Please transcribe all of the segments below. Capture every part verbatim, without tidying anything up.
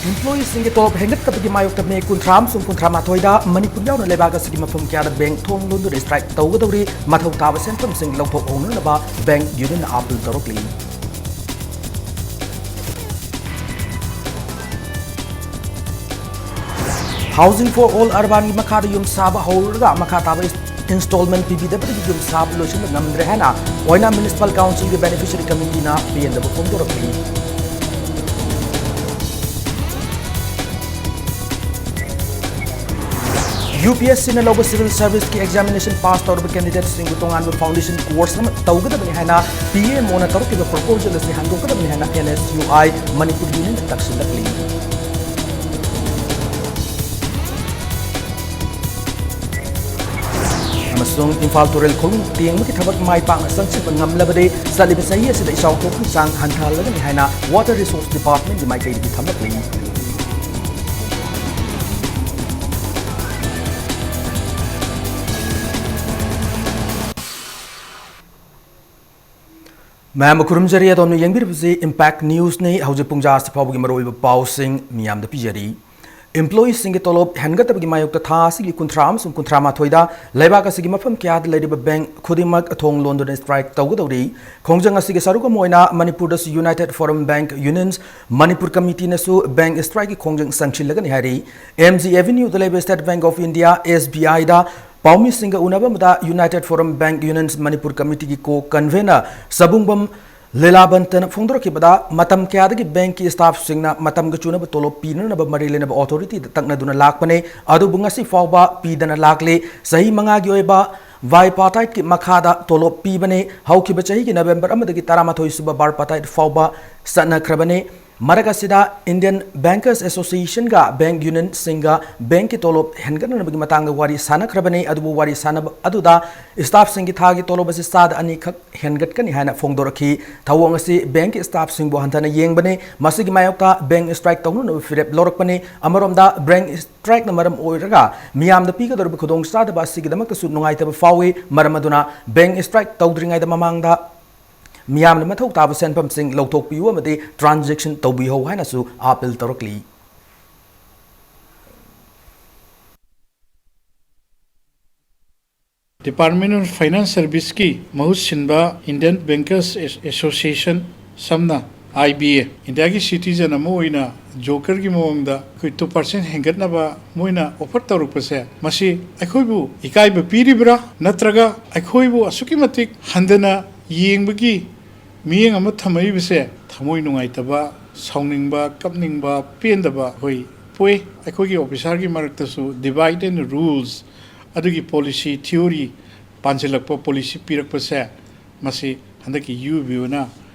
Employeeꯁꯤꯡꯒꯤ ꯇꯣꯂꯣꯞ ꯍꯦꯟꯒꯠꯇꯕꯒꯤ ꯃꯥꯌꯣꯛꯇ ꯃꯦ ꯀꯨꯟꯊ꯭ꯔꯥ ꯑꯃꯁꯨꯡ ꯀꯨꯟꯊ꯭ꯔꯥ ꯃꯥꯊꯣꯏꯗ ꯃꯅꯤꯄꯨꯔ ꯌꯥꯎꯅ ꯂꯩꯕꯥꯛ ꯑꯁꯤꯒꯤ ꯃꯐꯝ ꯀꯌꯥꯗ ꯕꯦꯡꯛ ꯊꯣꯡ ꯂꯣꯟꯗꯨꯅ strike ꯇꯧꯒꯗꯧꯔꯤ꯫ ꯃꯊꯧ ꯇꯥꯕ ꯁꯦꯟꯐꯝꯁꯤꯡ ꯂꯧꯊꯣꯛꯍꯧꯅꯅꯕ bank unionꯅ appeal ꯇꯧꯔꯛꯂꯤ꯫ Housing for All Urbanꯒꯤ ꯃꯈꯥꯗ ꯌꯨꯝ ꯁꯥꯕ ꯍꯧꯔꯨꯔꯒ ꯃꯈꯥ ꯇꯥꯕ installment ꯄꯤꯕꯤꯗꯕꯗꯒꯤ ꯌꯨꯝ ꯁꯥꯕ ꯂꯣꯏꯁꯤꯟꯕ ꯉꯝꯗ꯭ꯔꯦ ꯍꯥꯏꯅ ꯑꯣꯏꯅꯥꯝ Municipal Councilꯒꯤ beneficiary committeeꯅ ꯄꯦꯟꯗꯕ ꯐꯣꯡꯗꯣꯔꯛꯂꯤ꯫ UPSCꯅ ꯂꯧꯕ civil serviceꯀꯤ examination pass ꯇꯧꯔꯕ candidateꯁꯤꯡꯕꯨ ꯇꯣꯉꯥꯟꯕ foundation course ꯑꯃ ꯇꯧꯒꯗꯕꯅꯤ ꯍꯥꯏꯅ PMOꯅ ꯇꯧꯔꯛꯈꯤꯕ proposal ꯑꯁꯤ ꯍꯟꯗꯣꯛꯀꯗꯕꯅꯤ ꯍꯥꯏꯅ NSUI ꯃꯅꯤꯄꯨꯔ unionꯅ ꯇꯛꯁꯤꯜꯂꯛꯂꯤ꯫ ꯑꯃꯁꯨꯡ ꯏꯝꯐꯥꯜ ꯇꯨꯔꯦꯜ ꯈꯣꯡꯅꯨꯡ ꯇꯦꯡꯕꯒꯤ ꯊꯕꯛ ꯃꯥꯏ ꯄꯥꯛꯅ ꯆꯪꯁꯤꯟꯕ ꯉꯝꯂꯕꯗꯤ ꯆꯠꯂꯤꯕ ꯆꯍꯤ ꯑꯁꯤꯗ ꯏꯆꯥꯎ ꯊꯣꯛꯄꯒꯤ ꯆꯥꯡ ꯍꯟꯊꯍꯜꯂꯒꯅꯤ ꯍꯥꯏꯅ Water Resource Departmentꯀꯤ ꯃꯥꯏꯀꯩꯗꯒꯤ ꯊꯝꯂꯛꯂꯤ꯫ ꯃꯌꯥꯝꯕꯨ ꯈꯨꯔꯨꯝꯖꯔꯤ꯫ ꯑꯗꯣꯝꯅ ꯌꯦꯡꯕꯤꯔꯤꯕꯁꯤ Impact Newsꯅꯤ꯫ ꯍꯧꯖꯤꯛ ꯄꯨꯡꯖꯥ ꯑꯁꯤꯐꯥꯎꯕꯒꯤ ꯃꯔꯨꯑꯣꯏꯕ ꯄꯥꯎꯁꯤꯡ ꯃꯤꯌꯥꯝꯗ ꯄꯤꯖꯔꯤ꯫ Employeeꯁꯤꯡꯒꯤ ꯇꯣꯂꯣꯞ ꯍꯦꯟꯒꯠꯇꯕꯒꯤ ꯃꯥꯌꯣꯛꯇ ꯊꯥ ꯑꯁꯤꯒꯤ ꯀꯨꯟꯊ꯭ꯔꯥ ꯑꯃꯁꯨꯡ ꯀꯨꯟꯊ꯭ꯔꯥ ꯃꯥꯊꯣꯏꯗ ꯂꯩꯕꯥꯛ ꯑꯁꯤꯒꯤ ꯃꯐꯝ ꯀꯌꯥꯗ ꯂꯩꯔꯤꯕ bank ꯈꯨꯗꯤꯡꯃꯛ ꯊꯣꯡ ꯂꯣꯟꯗꯨꯅ strike ꯇꯧꯒꯗꯧꯔꯤ꯫ ꯈꯣꯡꯖꯪ ꯑꯁꯤꯒꯤ ꯁꯔꯨꯛ ꯑꯃ ꯑꯣꯏꯅ ꯃꯅꯤꯄꯨꯔꯗꯁꯨ United Forum Bank Unions Manipur committeeꯅꯁꯨ bank strikeꯀꯤ ꯈꯣꯡꯖꯪ ꯆꯪꯁꯤꯜꯂꯒꯅꯤ ꯍꯥꯏꯔꯤ꯫ MG Avenueꯗ ꯂꯩꯕ State Bank of India, SBIꯗ ꯄꯥꯎꯃꯤꯁꯤꯡꯒ ꯎꯅꯕ ꯑꯃꯗ United Forum Bank Unions Manipur committeeꯒꯤ co-convener ꯁꯕꯨꯡꯕꯝ ꯂꯤꯂꯥꯕꯟꯇꯅ ꯐꯣꯡꯗꯣꯔꯛꯈꯤꯕꯗ, ꯃꯇꯝ ꯀꯌꯥꯗꯒꯤ bankꯀꯤ staffꯁꯤꯡꯅ ꯃꯇꯝꯒ ꯆꯨꯅꯕ ꯇꯣꯂꯣꯞ ꯄꯤꯅꯅꯕ ꯃꯔꯤ ꯂꯩꯅꯕ authorityꯗ ꯇꯛꯅꯗꯨꯅ ꯂꯥꯛꯄꯅꯦ, ꯑꯗꯨꯕꯨ ꯉꯁꯤ ꯐꯥꯎꯕ ꯄꯤꯗꯅ ꯂꯥꯛꯂꯤ꯫ ꯆꯍꯤ ꯃꯉꯥꯒꯤ ꯑꯣꯏꯕ bipartiteꯀꯤ ꯃꯈꯥꯗ ꯇꯣꯂꯣꯞ ꯄꯤꯕꯅꯦ꯫ ꯍꯧꯈꯤꯕ ꯆꯍꯤꯒꯤ November ꯑꯃꯗꯒꯤ ꯇꯔꯥꯃꯥꯊꯣꯏ ꯁꯨꯕ bipartite ꯐꯥꯎꯕ ꯆꯠꯅꯈ꯭ꯔꯕꯅꯤ꯫ ꯃꯔꯛ ꯑꯁꯤꯗ Indian Bankers Associationꯒ bank unionꯁꯤꯡꯒ bankꯀꯤ ꯇꯣꯂꯣꯞ ꯍꯦꯟꯒꯠꯅꯅꯕꯒꯤ ꯃꯇꯥꯡꯗ ꯋꯥꯔꯤ ꯁꯥꯟꯅꯈ꯭ꯔꯕꯅꯤ, ꯑꯗꯨꯕꯨ ꯋꯥꯔꯤ ꯁꯥꯟꯅꯕ ꯑꯗꯨꯗ staffꯁꯤꯡꯒꯤ ꯊꯥꯒꯤ ꯇꯣꯂꯣꯞ ꯑꯁꯤ ꯆꯥꯗ ꯑꯅꯤꯈꯛ ꯍꯦꯟꯒꯠꯀꯅꯤ ꯍꯥꯏꯅ ꯐꯣꯡꯗꯣꯔꯛꯈꯤ꯫ ꯊꯧꯑꯣꯡ ꯑꯁꯤ bankꯀꯤ staffꯁꯤꯡꯕꯨ ꯍꯟꯊꯅ ꯌꯦꯡꯕꯅꯤ꯫ ꯃꯁꯤꯒꯤ ꯃꯥꯌꯣꯛꯇ bank strike ꯇꯧꯅꯅꯕ ꯐꯤꯔꯦꯞ ꯂꯧꯔꯛꯄꯅꯤ꯫ ꯑꯃꯔꯣꯝꯗ, bank strikeꯅ ꯃꯔꯝ ꯑꯣꯏꯔꯒ ꯃꯤꯌꯥꯝꯗ ꯄꯤꯒꯗꯧꯔꯤꯕ ꯈꯨꯗꯣꯡꯆꯥꯗꯕ ꯑꯁꯤꯒꯤꯗꯃꯛꯇꯁꯨ ꯅꯨꯡꯉꯥꯏꯇꯕ ꯐꯥꯎꯏ꯫ ꯃꯔꯝ ꯑꯗꯨꯅ, bank strike ꯇꯧꯗ꯭ꯔꯤꯉꯩꯗ ꯃꯃꯥꯡꯗ ꯃꯤꯌꯥꯝꯅ ꯃꯊꯧ ꯇꯥꯕ ꯁꯦꯟꯐꯝꯁꯤꯡ ꯂꯧꯊꯣꯛꯄꯤꯌꯨ ꯑꯃꯗꯤ transaction ꯇꯧꯕꯤꯍꯧ ꯍꯥꯏꯅꯁꯨ appeal ꯇꯧꯔꯛꯂꯤ꯫ Department of Finance Serviceꯀꯤ ꯃꯍꯨꯠ ꯁꯤꯟꯕ Indian Bankers Association, ꯁꯝꯅ I B A, ꯏꯟꯗꯤꯌꯥꯒꯤ citizen ꯑꯃ ꯑꯣꯏꯅ ꯖꯣꯀꯔꯒꯤ ꯃꯑꯣꯡꯗ ꯑꯩꯈꯣꯏ two percent ꯍꯦꯟꯒꯠꯅꯕ ꯃꯣꯏꯅ offer ꯇꯧꯔꯛꯄꯁꯦ, ꯃꯁꯤ ꯑꯩꯈꯣꯏꯕꯨ ꯏꯀꯥꯏꯕ ꯄꯤꯔꯤꯕ꯭ꯔꯥ, ꯅꯠꯇ꯭ꯔꯒ ꯑꯩꯈꯣꯏꯕꯨ ꯑꯁꯨꯛꯀꯤ ꯃꯇꯤꯛ ꯍꯟꯊꯅ ꯌꯦꯡꯕꯒꯤ ꯃꯤꯠꯌꯦꯡ ꯑꯃ ꯊꯝꯃꯛꯏꯕꯁꯦ? ꯊꯃꯣꯏ ꯅꯨꯡꯉꯥꯏꯇꯕ, ꯁꯥꯎꯅꯤꯡꯕ, ꯀꯞꯅꯤꯡꯕ, ꯄꯦꯟꯗꯕ ꯑꯩꯈꯣꯏ ꯄꯣꯛꯏ꯫ ꯑꯩꯈꯣꯏꯒꯤ officerꯒꯤ ꯃꯔꯛꯇꯁꯨ divide and rules ꯑꯗꯨꯒꯤ policy theory ꯄꯥꯟꯁꯤꯜꯂꯛꯄ, policy ꯄꯤꯔꯛꯄꯁꯦ, ꯃꯁꯤ ꯍꯟꯗꯛꯀꯤ UBOꯅ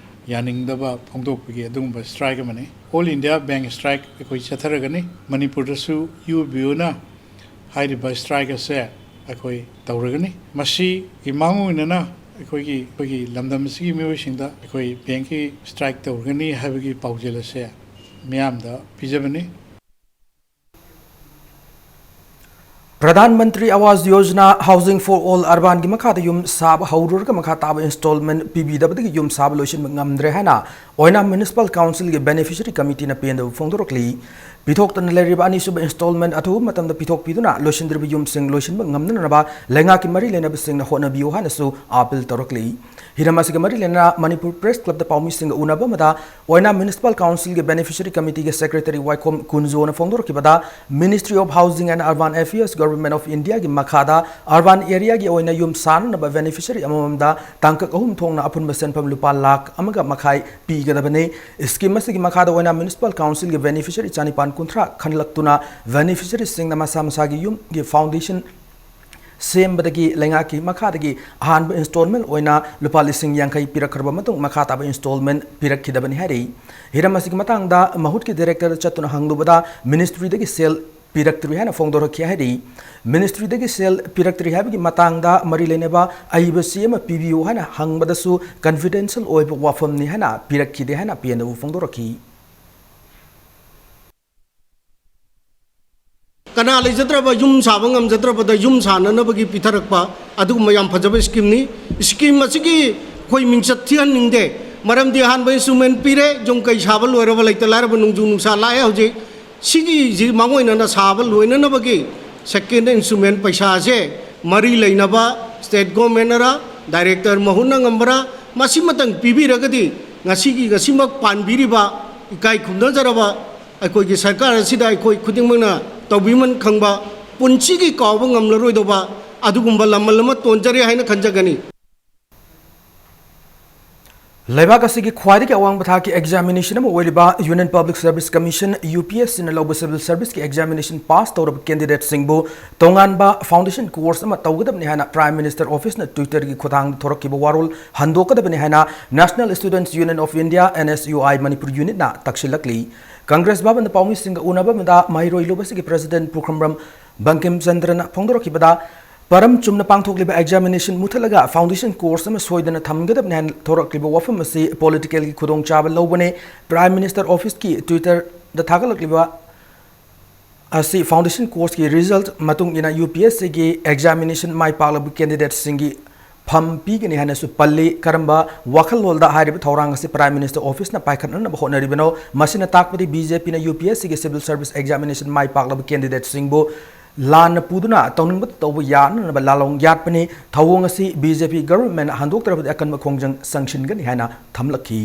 ꯌꯥꯅꯤꯡꯗꯕ ꯐꯣꯡꯗꯣꯛꯄꯒꯤ ꯑꯗꯨꯒꯨꯝꯕ strike ꯑꯃꯅꯤ꯫ All India Bank Strike ꯑꯩꯈꯣꯏ ꯆꯠꯊꯔꯒꯅꯤ꯫ ꯃꯅꯤꯄꯨꯔꯗꯁꯨ UBOꯅ ꯍꯥꯏꯔꯤꯕ strike ꯑꯁꯦ ꯑꯩꯈꯣꯏ ꯇꯧꯔꯒꯅꯤ꯫ ꯃꯁꯤꯒꯤ ꯃꯥꯡꯑꯣꯏꯅꯅ ꯑꯩꯈꯣꯏꯒꯤ, ꯑꯩꯈꯣꯏꯒꯤ ꯂꯝꯗꯝ ꯑꯁꯤꯒꯤ ꯃꯤꯑꯣꯏꯁꯤꯡꯗ ꯑꯩꯈꯣꯏ bankꯀꯤ strike ꯇꯧꯔꯒꯅꯤ ꯍꯥꯏꯕꯒꯤ ꯄꯥꯎꯖꯦꯜ ꯑꯁꯦ ꯃꯤꯌꯥꯝꯗ ꯄꯤꯖꯕꯅꯤ꯫ ꯄ꯭ꯔꯙꯥꯟ ꯃꯟꯇ꯭ꯔꯤ ꯑꯋꯥꯁ ꯌꯣꯖꯅꯥ, Housing for All Urbanꯒꯤ ꯃꯈꯥꯗ ꯌꯨꯝ ꯁꯥꯕ ꯍꯧꯔꯨꯔꯒ ꯃꯈꯥ ꯇꯥꯕ installment ꯄꯤꯕꯤꯗꯕꯗꯒꯤ ꯌꯨꯝ ꯁꯥꯕ ꯂꯣꯏꯁꯤꯟꯕ ꯉꯝꯗ꯭ꯔꯦ ꯍꯥꯏꯅ ꯑꯣꯏꯅꯥꯝ Municipal Councilꯒꯤ beneficiary committeeꯅ ꯄꯦꯟꯗꯕ ꯐꯣꯡꯗꯣꯔꯛꯂꯤ꯫ ꯄꯤꯊꯣꯛꯇꯅ ꯂꯩꯔꯤꯕ ꯑꯅꯤꯁꯨꯕ installment ꯑꯊꯨꯕ ꯃꯇꯝꯗ ꯄꯤꯊꯣꯛꯄꯤꯗꯨꯅ ꯂꯣꯏꯁꯤꯟꯗ꯭ꯔꯤꯕ ꯌꯨꯝꯁꯤꯡ ꯂꯣꯏꯁꯤꯟꯕ ꯉꯝꯅꯅꯕ ꯂꯩꯉꯥꯛꯀꯤ ꯃꯔꯤ ꯂꯩꯅꯕꯁꯤꯡꯅ ꯍꯣꯠꯅꯕꯤꯌꯨ ꯍꯥꯏꯅꯁꯨ appeal ꯇꯧꯔꯛꯂꯤ꯫ ꯍꯤꯔꯝ ꯑꯁꯤꯒ ꯃꯔꯤ ꯂꯩꯅꯅ ꯃꯅꯤꯄꯨꯔ Press Clubꯇ ꯄꯥꯎꯃꯤꯁꯤꯡꯒ ꯎꯅꯕ ꯑꯃꯗ ꯑꯣꯏꯅꯥꯝ Municipal Councilꯒꯤ beneficiary committeeꯒꯤ secretary ꯋꯥꯏꯈꯣꯝ ꯀꯨꯟꯖꯣꯅ ꯐꯣꯡꯗꯣꯔꯛꯈꯤꯕꯗ, Ministry of Housing and Urban Affairs, Government of Indiaꯒꯤ ꯃꯈꯥꯗ urban areaꯒꯤ ꯑꯣꯏꯅ ꯌꯨꯝ ꯁꯥꯅꯅꯕ beneficiary ꯑꯃꯃꯝꯗ ꯇꯥꯡꯀꯛ ꯑꯍꯨꯝ ꯊꯣꯛꯅ ꯑꯄꯨꯟꯕ ꯁꯦꯟꯐꯝ ꯂꯨꯄꯥ ꯂꯥꯈ ꯑꯃꯒ ꯃꯈꯥꯏ ꯄꯤꯒꯗꯕꯅꯤ꯫ Scheme ꯑꯁꯤꯒꯤ ꯃꯈꯥꯗ ꯑꯣꯏꯅꯥꯝ Municipal Councilꯒꯤ beneficiary ꯆꯥꯅꯤꯄꯥꯟ ꯀꯨꯟꯊ꯭ꯔꯥ ꯈꯟꯂꯛꯇꯨꯅ beneficiaryꯁꯤꯡꯅ ꯃꯁꯥ ꯃꯁꯥꯒꯤ ꯌꯨꯝꯒꯤ foundation ꯁꯦꯝꯕꯗꯒꯤ ꯂꯩꯉꯥꯛꯀꯤ ꯃꯈꯥꯗꯒꯤ ꯑꯍꯥꯟꯕ installment ꯑꯣꯏꯅ ꯂꯨꯄꯥ ꯂꯤꯁꯤꯡ ꯌꯥꯡꯈꯩ ꯄꯤꯔꯛꯈ꯭ꯔꯕ ꯃꯇꯨꯡ, ꯃꯈꯥ ꯇꯥꯕ installment ꯄꯤꯔꯛꯈꯤꯗꯕꯅꯤ ꯍꯥꯏꯔꯤ꯫ ꯍꯤꯔꯝ ꯑꯁꯤꯒꯤ ꯃꯇꯥꯡꯗ ꯃꯍꯨꯠꯀꯤ directorꯗ ꯆꯠꯇꯨꯅ ꯍꯪꯂꯨꯕꯗ ministryꯗꯒꯤ ꯁꯦꯜ ꯄꯤꯔꯛꯇ꯭ꯔꯤ ꯍꯥꯏꯅ ꯐꯣꯡꯗꯣꯔꯛꯈꯤ ꯍꯥꯏꯔꯤ꯫ Ministryꯗꯒꯤ ꯁꯦꯜ ꯄꯤꯔꯛꯇ꯭ꯔꯤ ꯍꯥꯏꯕꯒꯤ ꯃꯇꯥꯡꯗ ꯃꯔꯤ ꯂꯩꯅꯕ ꯑꯏꯕ ꯆꯦ ꯑꯃ ꯄꯤꯕꯤꯌꯨ ꯍꯥꯏꯅ ꯍꯪꯕꯗꯁꯨ confidential ꯑꯣꯏꯕ ꯋꯥꯐꯝꯅꯤ ꯍꯥꯏꯅ ꯄꯤꯔꯛꯈꯤꯗꯦ ꯍꯥꯏꯅ ꯄꯦꯟꯗꯕ ꯐꯣꯡꯗꯣꯔꯛꯈꯤ꯫ ꯀꯅꯥ ꯂꯩꯖꯗ꯭ꯔꯕ, ꯌꯨꯝ ꯁꯥꯕ ꯉꯝꯖꯗ꯭ꯔꯕꯗ ꯌꯨꯝ ꯁꯥꯅꯅꯕꯒꯤ ꯄꯤꯊꯔꯛꯄ ꯑꯗꯨꯒꯨꯝꯕ ꯌꯥꯝ ꯐꯖꯕ schemeꯅꯤ꯫ Scheme ꯑꯁꯤꯒꯤ ꯑꯩꯈꯣꯏ ꯃꯤꯡꯆꯠ ꯊꯤꯍꯟꯅꯤꯡꯗꯦ꯫ ꯃꯔꯝꯗꯤ ꯑꯍꯥꯟꯕ installment ꯄꯤꯔꯦ, ꯌꯨꯝ ꯀꯩ ꯁꯥꯕ ꯂꯣꯏꯔꯕ, ꯂꯩꯇ ꯂꯥꯏꯔꯕ, ꯅꯣꯡꯖꯨ ꯅꯨꯡꯁꯥ ꯂꯥꯛꯑꯦ ꯍꯧꯖꯤꯛ꯫ ꯁꯤꯒꯤꯁꯤ ꯃꯥꯡꯑꯣꯏꯅꯅ ꯁꯥꯕ ꯂꯣꯏꯅꯅꯕꯒꯤ second installment ꯄꯩꯁꯥꯁꯦ ꯃꯔꯤ ꯂꯩꯅꯕ state governmentꯅꯔ, director ꯃꯍꯨꯠꯅ ꯉꯝꯕꯔ, ꯃꯁꯤꯃꯇꯪ ꯄꯤꯕꯤꯔꯒꯗꯤ ꯉꯁꯤꯒꯤ, ꯉꯁꯤꯃꯛ ꯄꯥꯟꯕꯤꯔꯤꯕ ꯏꯀꯥꯏ ꯈꯨꯝꯅꯖꯔꯕ ꯑꯩꯈꯣꯏꯒꯤ ꯁꯔꯀꯥꯔ ꯑꯁꯤꯗ ꯑꯩꯈꯣꯏ ꯈꯨꯗꯤꯡꯃꯛꯅ ꯇꯧꯕꯤꯃꯟ ꯈꯪꯕ, ꯄꯨꯟꯁꯤꯒꯤ ꯀꯥꯎꯕ ꯉꯝꯂꯔꯣꯏꯗꯧꯕ ꯑꯗꯨꯒꯨꯝꯕ ꯂꯃꯜ ꯑꯃ ꯇꯣꯟꯖꯔꯦ ꯍꯥꯏꯅ ꯈꯟꯖꯒꯅꯤ꯫ ꯂꯩꯕꯥꯛ ꯑꯁꯤꯒꯤ ꯈ꯭ꯋꯥꯏꯗꯒꯤ ꯑꯋꯥꯡꯕ ꯊꯥꯛꯀꯤ examination ꯑꯃ ꯑꯣꯏꯔꯤꯕ Union Public Service Commission, UPSCꯅ ꯂꯧꯕ civil serviceꯀꯤ examination pass ꯇꯧꯔꯕ candidateꯁꯤꯡꯕꯨ ꯇꯣꯉꯥꯟꯕ foundation course ꯑꯃ ꯇꯧꯒꯗꯕꯅꯤ ꯍꯥꯏꯅ Prime Minister Officeꯅ Twitterꯒꯤ ꯈꯨꯠꯊꯥꯡꯗ ꯊꯣꯔꯛꯈꯤꯕ ꯋꯥꯔꯣꯜ ꯍꯟꯗꯣꯛꯀꯗꯕꯅꯤ ꯍꯥꯏꯅ National Students Union of India, NSUI, Manipur unitꯅ ꯇꯛꯁꯤꯜꯂꯛꯂꯤ꯫ Congress ꯚꯕꯟꯗ ꯄꯥꯎꯃꯤꯁꯤꯡꯒ ꯎꯅꯕ ꯑꯃꯗ ꯃꯍꯩꯔꯣꯏ ꯂꯣꯕꯁꯤꯒꯤ president ꯄꯨꯈ꯭ꯔꯝꯕꯝ ꯕꯪꯀꯤꯝ ꯆꯟꯗ꯭ꯔꯅ ꯐꯣꯡꯗꯣꯔꯛꯈꯤꯕꯗ, ꯄꯔꯝ ꯆꯨꯝꯅ ꯄꯥꯡꯊꯣꯛꯂꯤꯕ examination ꯃꯨꯠꯊꯠꯂꯒ foundation course ꯑꯃ ꯁꯣꯏꯗꯅ ꯊꯝꯒꯗꯕꯅꯤ ꯍꯥꯏꯅ ꯊꯣꯔꯛꯂꯤꯕ ꯋꯥꯐꯝ ꯑꯁꯤ politicalꯒꯤ ꯈꯨꯗꯣꯡꯆꯥꯕ ꯂꯧꯕꯅꯤ꯫ Prime Minister Officeꯀꯤ Twitterꯗ ꯊꯥꯒꯠꯂꯛꯂꯤꯕ ꯑꯁꯤ foundation courseꯀꯤ result ꯃꯇꯨꯡ ꯏꯟꯅ UPSCꯒꯤ examination ꯃꯥꯏ ꯄꯥꯛꯂꯕ candidateꯁꯤꯡꯒꯤ ꯐꯝ ꯄꯤꯒꯅꯤ ꯍꯥꯏꯅꯁꯨ ꯄꯜꯂꯤ꯫ ꯀꯔꯝꯕ ꯋꯥꯈꯜꯂꯣꯟꯗ ꯍꯥꯏꯔꯤꯕ ꯊꯧꯔꯥꯡ ꯑꯁꯤ Prime Minister Officeꯅ ꯄꯥꯏꯈꯠꯅꯅꯕ ꯍꯣꯠꯅꯔꯤꯕꯅꯣ? ꯃꯁꯤꯅ ꯇꯥꯛꯄꯗꯤ BJPꯅ UPSCꯒꯤ civil service examination ꯃꯥꯏ ꯄꯥꯛꯂꯕ candidateꯁꯤꯡꯕꯨ ꯂꯥꯟꯅ ꯄꯨꯗꯨꯅ ꯇꯧꯅꯤꯡꯕ ꯇꯧꯕ ꯌꯥꯅꯅꯕ ꯂꯥꯂꯣꯡ ꯌꯥꯠꯄꯅꯤ꯫ ꯊꯧꯑꯣꯡ ꯑꯁꯤ BJP government ꯍꯟꯗꯣꯛꯇ꯭ꯔꯕꯗꯤ ꯑꯀꯟꯕ ꯈꯣꯡꯖꯪ ꯆꯪꯁꯤꯟꯒꯅꯤ ꯍꯥꯏꯅ ꯊꯝꯂꯛꯈꯤ꯫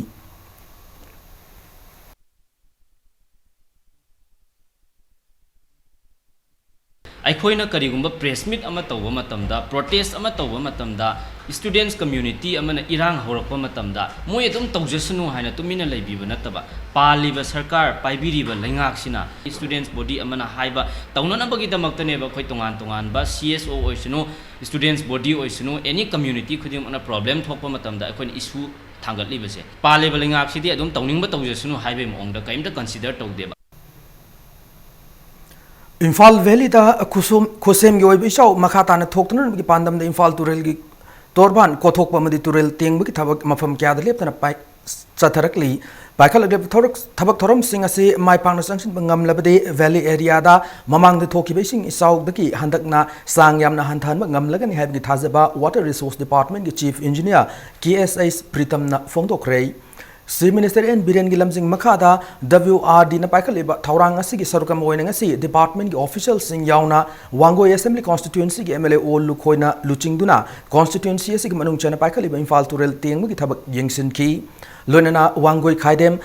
ꯑꯩꯈꯣꯏꯅ ꯀꯔꯤꯒꯨꯝꯕ press meet ꯑꯃ ꯇꯧꯕ ꯃꯇꯝꯗ, protest ꯑꯃ ꯇꯧꯕ ꯃꯇꯝꯗ, students community ꯑꯃꯅ ꯏꯔꯥꯡ ꯍꯧꯔꯛꯄ ꯃꯇꯝꯗ ꯃꯣꯏ ꯑꯗꯨꯝ ꯇꯧꯖꯁꯅꯨ ꯍꯥꯏꯅ ꯇꯨꯃꯤꯟꯅ ꯂꯩꯕꯤꯕ ꯅꯠꯇꯕ, ꯄꯥꯜꯂꯤꯕ ꯁꯔꯀꯥꯔ, ꯄꯥꯏꯕꯤꯔꯤꯕ ꯂꯩꯉꯥꯛꯁꯤꯅ students body ꯑꯃꯅ ꯍꯥꯏꯕ ꯇꯧꯅꯅꯕꯒꯤꯗꯃꯛꯇꯅꯦꯕ ꯑꯩꯈꯣꯏ ꯇꯣꯉꯥꯟ ꯇꯣꯉꯥꯟꯕ CSO ꯑꯣꯏꯁꯅꯨ, students body ꯑꯣꯏꯁꯅꯨ, any community ꯈꯨꯗꯤꯡꯃꯛꯅ problem ꯊꯣꯛꯄ ꯃꯇꯝꯗ ꯑꯩꯈꯣꯏꯅ issue ꯊꯥꯡꯒꯠꯂꯤꯕꯁꯦ꯫ ꯄꯥꯜꯂꯤꯕ ꯂꯩꯉꯥꯛꯁꯤꯗꯤ ꯑꯗꯨꯝ ꯇꯧꯅꯤꯡꯕ ꯇꯧꯖꯁꯅꯨ ꯍꯥꯏꯕꯒꯤ ꯃꯑꯣꯡꯗ ꯀꯔꯤꯝꯇ consider ꯇꯧꯗꯦꯕ꯫ ꯏꯝꯐꯥꯜ valleyꯗ ꯈꯨꯁꯨꯝ-, ꯈꯨꯁꯦꯝꯒꯤ ꯑꯣꯏꯕ ꯏꯆꯥꯎ ꯃꯈꯥ ꯇꯥꯅ ꯊꯣꯛꯇꯅꯕꯒꯤ ꯄꯥꯟꯗꯝꯗ ꯏꯝꯐꯥꯜ ꯇꯨꯔꯦꯜꯒꯤ ꯇꯣꯔꯕꯥꯟ ꯀꯣꯊꯣꯛꯄ ꯑꯃꯗꯤ ꯇꯨꯔꯦꯜ ꯇꯦꯡꯕꯒꯤ ꯊꯕꯛ ꯃꯐꯝ ꯀꯌꯥꯗ ꯂꯦꯞꯇꯅ ꯄꯥꯏ-, ꯆꯠꯊꯔꯛꯂꯤ꯫ ꯄꯥꯏꯈꯠꯂꯛꯂꯤꯕ ꯊꯧꯔꯛ-, ꯊꯕꯛ ꯊꯧꯔꯝꯁꯤꯡ ꯑꯁꯤ ꯃꯥꯏ ꯄꯥꯛꯅ ꯆꯪꯁꯤꯟꯕ ꯉꯝꯂꯕꯗꯤ valley areaꯗ ꯃꯃꯥꯡꯗ ꯊꯣꯛꯈꯤꯕ ꯏꯁꯤꯡ ꯏꯆꯥꯎꯗꯒꯤ ꯍꯟꯗꯛꯅ ꯆꯥꯡ ꯌꯥꯝꯅ ꯍꯟꯊꯍꯟꯕ ꯉꯝꯂꯒꯅꯤ ꯍꯥꯏꯕꯒꯤ ꯊꯥꯖꯕ Water Resource Departmentꯀꯤ Chief Engineer K S H ꯄ꯭ꯔꯤꯇꯝꯅ ꯐꯣꯡꯗꯣꯛꯈ꯭ꯔꯦ꯫ Chief Minister N ꯕꯤꯔꯦꯟꯒꯤ ꯂꯝꯖꯤꯡ ꯃꯈꯥꯗ W R D ꯅ ꯄꯥꯏꯈꯠꯂꯤꯕ ꯊꯧꯔꯥꯡ ꯑꯁꯤꯒꯤ ꯁꯔꯨꯛ ꯑꯃ ꯑꯣꯏꯅ ꯉꯁꯤ department ꯀꯤ official ꯁꯤꯡ ꯌꯥꯎꯅ ꯋꯥꯡꯒꯣꯏ Assembly Constituency ꯒꯤ M L A ꯑꯣ ꯂꯨꯈꯣꯏꯅ ꯂꯨꯆꯤꯡꯗꯨꯅ constituency ꯑꯁꯤꯒꯤ ꯃꯅꯨꯡ ꯆꯟꯅ ꯄꯥꯏꯈꯠꯂꯤꯕ ꯏꯝꯐꯥꯜ ꯇꯨꯔꯦꯜ ꯇꯦꯡꯕꯒꯤ ꯊꯕꯛ ꯌꯦꯡꯁꯤꯟꯈꯤ꯫ ꯂꯣꯏꯅꯅ ꯋꯥꯡꯒꯣꯏ ꯈꯥꯏꯗꯦꯝ,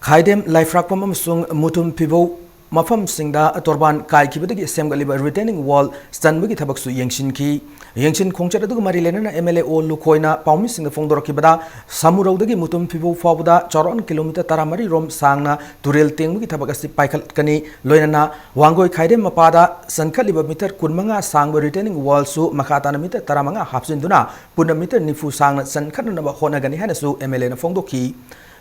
ꯈꯥꯏꯗꯦꯝ ꯂꯥꯏꯐ꯭ꯔꯥꯛꯄꯝ ꯑꯃꯁꯨꯡ ꯃꯨꯇꯨꯝ ꯐꯤꯕꯧ ꯃꯐꯝꯁꯤꯡꯗ ꯇꯣꯔꯕꯥꯟ ꯀꯥꯏꯈꯤꯕꯗꯒꯤ ꯁꯦꯝꯒꯠꯂꯤꯕ retaining wall ꯆꯟꯕꯒꯤ ꯊꯕꯛꯁꯨ ꯌꯦꯡꯁꯤꯟꯈꯤ꯫ ꯌꯦꯡꯁꯤꯟ ꯈꯣꯡꯆꯠ ꯑꯗꯨꯒ ꯃꯔꯤ ꯂꯩꯅꯅ M L A ꯑꯣ ꯂꯨꯈꯣꯏꯅ ꯄꯥꯎꯃꯤꯁꯤꯡꯗ ꯐꯣꯡꯗꯣꯔꯛꯈꯤꯕꯗ, ꯁꯃꯨꯔꯧꯗꯒꯤ ꯃꯨꯇꯨꯝ ꯐꯤꯕꯧ ꯐꯥꯎꯕꯗ ꯆꯥꯎꯔꯥꯛꯅ kilometre ꯇꯔꯥꯃꯔꯤ ꯔꯣꯝ ꯁꯥꯡꯅ ꯇꯨꯔꯦꯜ ꯇꯦꯡꯕꯒꯤ ꯊꯕꯛ ꯑꯁꯤ ꯄꯥꯏꯈꯠꯀꯅꯤ꯫ ꯂꯣꯏꯅꯅ ꯋꯥꯡꯒꯣꯏ ꯈꯥꯏꯗꯦꯝ ꯃꯄꯥꯗ ꯆꯟꯈꯠꯂꯤꯕ metre ꯀꯨꯟꯃꯉꯥ ꯁꯥꯡꯕ retaining wall ꯁꯨ ꯃꯈꯥ ꯇꯥꯅ metre ꯇꯔꯥꯃꯉꯥ ꯍꯥꯞꯆꯤꯟꯗꯨꯅ ꯄꯨꯟꯅ metre ꯅꯤꯐꯨ ꯁꯥꯡꯅ ꯆꯟꯈꯠꯅꯅꯕ ꯍꯣꯠꯅꯒꯅꯤ ꯍꯥꯏꯅꯁꯨ M L A ꯅ ꯐꯣꯡꯗꯣꯛꯈꯤ꯫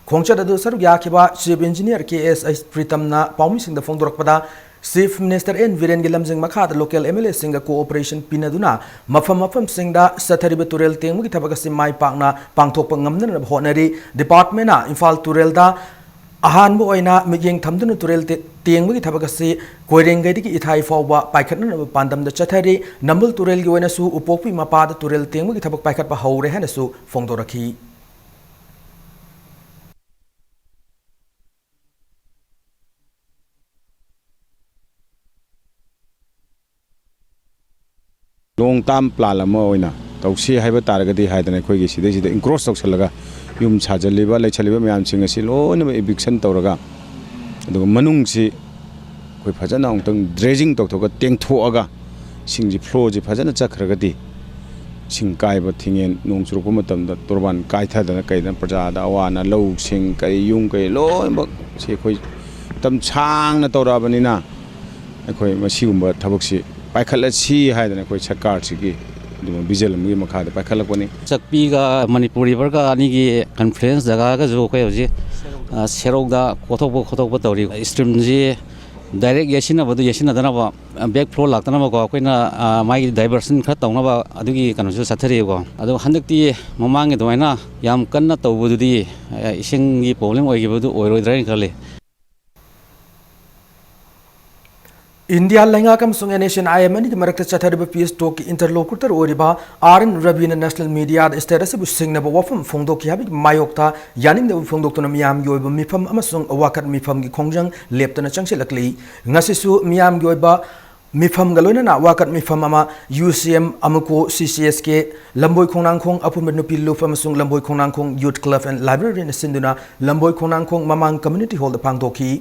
ꯈꯣꯡꯆꯠ ꯑꯗꯨ ꯁꯔꯨꯛ ꯌꯥꯈꯤꯕ Chief Engineer K S H ꯄ꯭ꯔꯤꯇꯝꯅ ꯄꯥꯎꯃꯤꯁꯤꯡꯗ ꯐꯣꯡꯗꯣꯔꯛꯄꯗ, Chief Minister N ꯕꯤꯔꯦꯟꯒꯤ ꯂꯝꯖꯤꯡ ꯃꯈꯥꯗ local M L A ꯁꯤꯡꯒ cooperation ꯄꯤꯅꯗꯨꯅ ꯃꯐꯝ ꯃꯐꯝꯁꯤꯡꯗ ꯆꯠꯊꯔꯤꯕ ꯇꯨꯔꯦꯜ ꯇꯦꯡꯕꯒꯤ ꯊꯕꯛ ꯑꯁꯤ ꯃꯥꯏ ꯄꯥꯛꯅ ꯄꯥꯡꯊꯣꯛꯄ ꯉꯝꯅꯅꯕ ꯍꯣꯠꯅꯔꯤ꯫ Department ꯅ ꯏꯝꯐꯥꯜ ꯇꯨꯔꯦꯜꯗ ꯑꯍꯥꯟꯕ ꯑꯣꯏꯅ ꯃꯤꯠꯌꯦꯡ ꯊꯝꯗꯨꯅ ꯇꯨꯔꯦꯜ ꯇꯦ-, ꯇꯦꯡꯕꯒꯤ ꯊꯕꯛ ꯑꯁꯤ ꯀꯣꯏꯔꯦꯡꯒꯩꯗꯒꯤ ꯏꯊꯥꯏ ꯐꯥꯎꯕ ꯄꯥꯏꯈꯠꯅꯅꯕ ꯄꯥꯟꯗꯝꯗ ꯆꯠꯊꯔꯤ꯫ ꯅꯝꯕꯨꯜ ꯇꯨꯔꯦꯜꯒꯤ ꯑꯣꯏꯅꯁꯨ ꯎꯄꯣꯛꯄꯤ ꯃꯄꯥꯗ ꯇꯨꯔꯦꯜ ꯇꯦꯡꯕꯒꯤ ꯊꯕꯛ ꯄꯥꯏꯈꯠꯄ ꯍꯧꯔꯦ ꯍꯥꯏꯅꯁꯨ ꯐꯣꯡꯗꯣꯔꯛꯈꯤ꯫ Long term plan ꯑꯃ ꯑꯣꯏꯅ ꯇꯧꯁꯤ ꯍꯥꯏꯕ ꯇꯥꯔꯒꯗꯤ ꯍꯥꯏꯗꯅ ꯑꯩꯈꯣꯏꯒꯤ ꯁꯤꯗꯩꯁꯤꯗ encroach ꯇꯧꯁꯜꯂꯒ ꯌꯨꯝ ꯁꯥꯖꯜꯂꯤꯕ, ꯂꯩꯁꯜꯂꯤꯕ ꯃꯌꯥꯝꯁꯤꯡ ꯑꯁꯤ ꯂꯣꯏꯅꯃꯛ eviction ꯇꯧꯔꯒ, ꯑꯗꯨꯒ ꯃꯅꯨꯡꯁꯤ ꯑꯩꯈꯣꯏ ꯐꯖꯅ ꯑꯃꯨꯛꯇꯪ dredging ꯇꯧꯊꯣꯛꯑꯒ ꯇꯦꯡꯊꯣꯛꯑꯒ, ꯏꯁꯤꯡꯁꯤ flow ꯁꯤ ꯐꯖꯅ ꯆꯠꯈ꯭ꯔꯒꯗꯤ, ꯏꯁꯤꯡ ꯀꯥꯏꯕ ꯊꯤꯡꯉꯦꯟ ꯅꯣꯡ ꯆꯨꯔꯛꯄ ꯃꯇꯝꯗ ꯇꯣꯔꯕꯥꯟ ꯀꯥꯏꯊꯗꯅ ꯀꯩꯗꯅ ꯄ꯭ꯔꯖꯥꯗ ꯑꯋꯥ ꯑꯅꯥ, ꯂꯧꯁꯤꯡ, ꯀꯩ, ꯌꯨꯝ ꯀꯩ ꯂꯣꯏꯅꯃꯛ ꯁꯤ ꯑꯩꯈꯣꯏ ꯃꯇꯝ ꯁꯥꯡꯅ ꯇꯧꯔꯛꯑꯕꯅꯤꯅ, ꯑꯩꯈꯣꯏ ꯃꯁꯤꯒꯨꯝꯕ ꯊꯕꯛꯁꯤ ꯄꯥꯏꯈꯠꯂꯁꯤ ꯍꯥꯏꯗꯅ ꯑꯩꯈꯣꯏ ꯁꯔꯀꯥꯔꯁꯤꯒꯤ ꯑꯗꯨꯒꯨꯝꯕ vision ꯑꯃꯒꯤ ꯃꯈꯥꯗ ꯄꯥꯏꯈꯠꯂꯛꯄꯅꯤ꯫ ꯆꯥꯛꯄꯤꯒ ꯃꯅꯤꯄꯨꯔ ꯔꯤꯚꯔꯒ ꯑꯅꯤꯒꯤ confluence ꯖꯒꯥꯒꯁꯨ ꯑꯩꯈꯣꯏ ꯍꯧꯖꯤꯛ, ꯑ, ꯁꯦꯔꯧꯗ ꯀꯣꯊꯣꯛꯄ ꯈꯣꯠꯇꯣꯛꯄ ꯇꯧꯔꯤ꯫ Streamꯁꯤ direct ꯌꯩꯁꯤꯟꯅꯕꯗꯨ ꯌꯩꯁꯤꯟꯅꯗꯅꯕ, back flow ꯂꯥꯛꯇꯅꯕꯀꯣ, ꯑꯩꯈꯣꯏꯅ, ꯑ, ꯃꯥꯒꯤ diversion ꯈꯔ ꯇꯧꯅꯕ ꯑꯗꯨꯒꯤ ꯀꯩꯅꯣꯁꯨ ꯆꯠꯊꯔꯤꯕꯀꯣ꯫ ꯑꯗꯣ ꯍꯟꯗꯛꯇꯤ ꯃꯃꯥꯡꯒꯤ ꯑꯗꯨꯃꯥꯏꯅ ꯌꯥꯝ ꯀꯟꯅ ꯇꯧꯕꯗꯨꯗꯤ, ꯑ, ꯏꯁꯤꯡꯒꯤ problem ꯑꯣꯏꯈꯤꯕꯗꯨ ꯑꯣꯏꯔꯣꯏꯗ꯭ꯔꯥ ꯍꯥꯏꯅ ꯈꯜꯂꯤ꯫ ꯏꯟꯗꯤꯌꯥ ꯂꯩꯉꯥꯛ ꯑꯃꯁꯨꯡ NSCN-IM ꯑꯅꯤꯒꯤ ꯃꯔꯛꯇ ꯆꯠꯊꯔꯤꯕ peace talk-ꯀꯤ interlocutor ꯑꯣꯏꯔꯤꯕ R N ꯔꯕꯤꯅ national media-ꯗ state ꯑꯁꯤꯕꯨ ꯁꯤꯡꯅꯕ ꯋꯥꯐꯝ ꯐꯣꯡꯗꯣꯛꯈꯤ ꯍꯥꯏꯕꯒꯤ ꯃꯥꯌꯣꯛꯇ ꯌꯥꯅꯤꯡꯗꯕ ꯐꯣꯡꯗꯣꯛꯇꯨꯅ ꯃꯤꯌꯥꯝꯒꯤ ꯑꯣꯏꯕ ꯃꯤꯐꯝ ꯑꯃꯁꯨꯡ ꯋꯥꯀꯠ ꯃꯤꯐꯝꯒꯤ ꯈꯣꯡꯖꯪ ꯂꯦꯞꯇꯅ ꯆꯪꯁꯤꯜꯂꯛꯂꯤ꯫ ꯉꯁꯤꯁꯨ ꯃꯤꯌꯥꯝꯒꯤ ꯑꯣꯏꯕ ꯃꯤꯐꯝꯒ ꯂꯣꯏꯅꯅ ꯋꯥꯀꯠ ꯃꯤꯐꯝ ꯑꯃ UCM, AMUCO, CCSK, ꯂꯝꯕꯣꯏ ꯈꯣꯡꯅꯥꯡꯈꯣꯡ ꯑꯄꯨꯟꯕ ꯅꯨꯄꯤ ꯂꯨꯞ ꯑꯃꯁꯨꯡ ꯂꯝꯕꯣꯏ ꯈꯣꯡꯅꯥꯡꯈꯣꯡ Youth Club and Library-ꯅ ꯁꯤꯟꯗꯨꯅ ꯂꯝꯕꯣꯏ ꯈꯣꯡꯅꯥꯡꯈꯣꯡ ꯃꯃꯥꯡ community hall-ꯗ ꯄꯥꯡꯊꯣꯛꯈꯤ꯫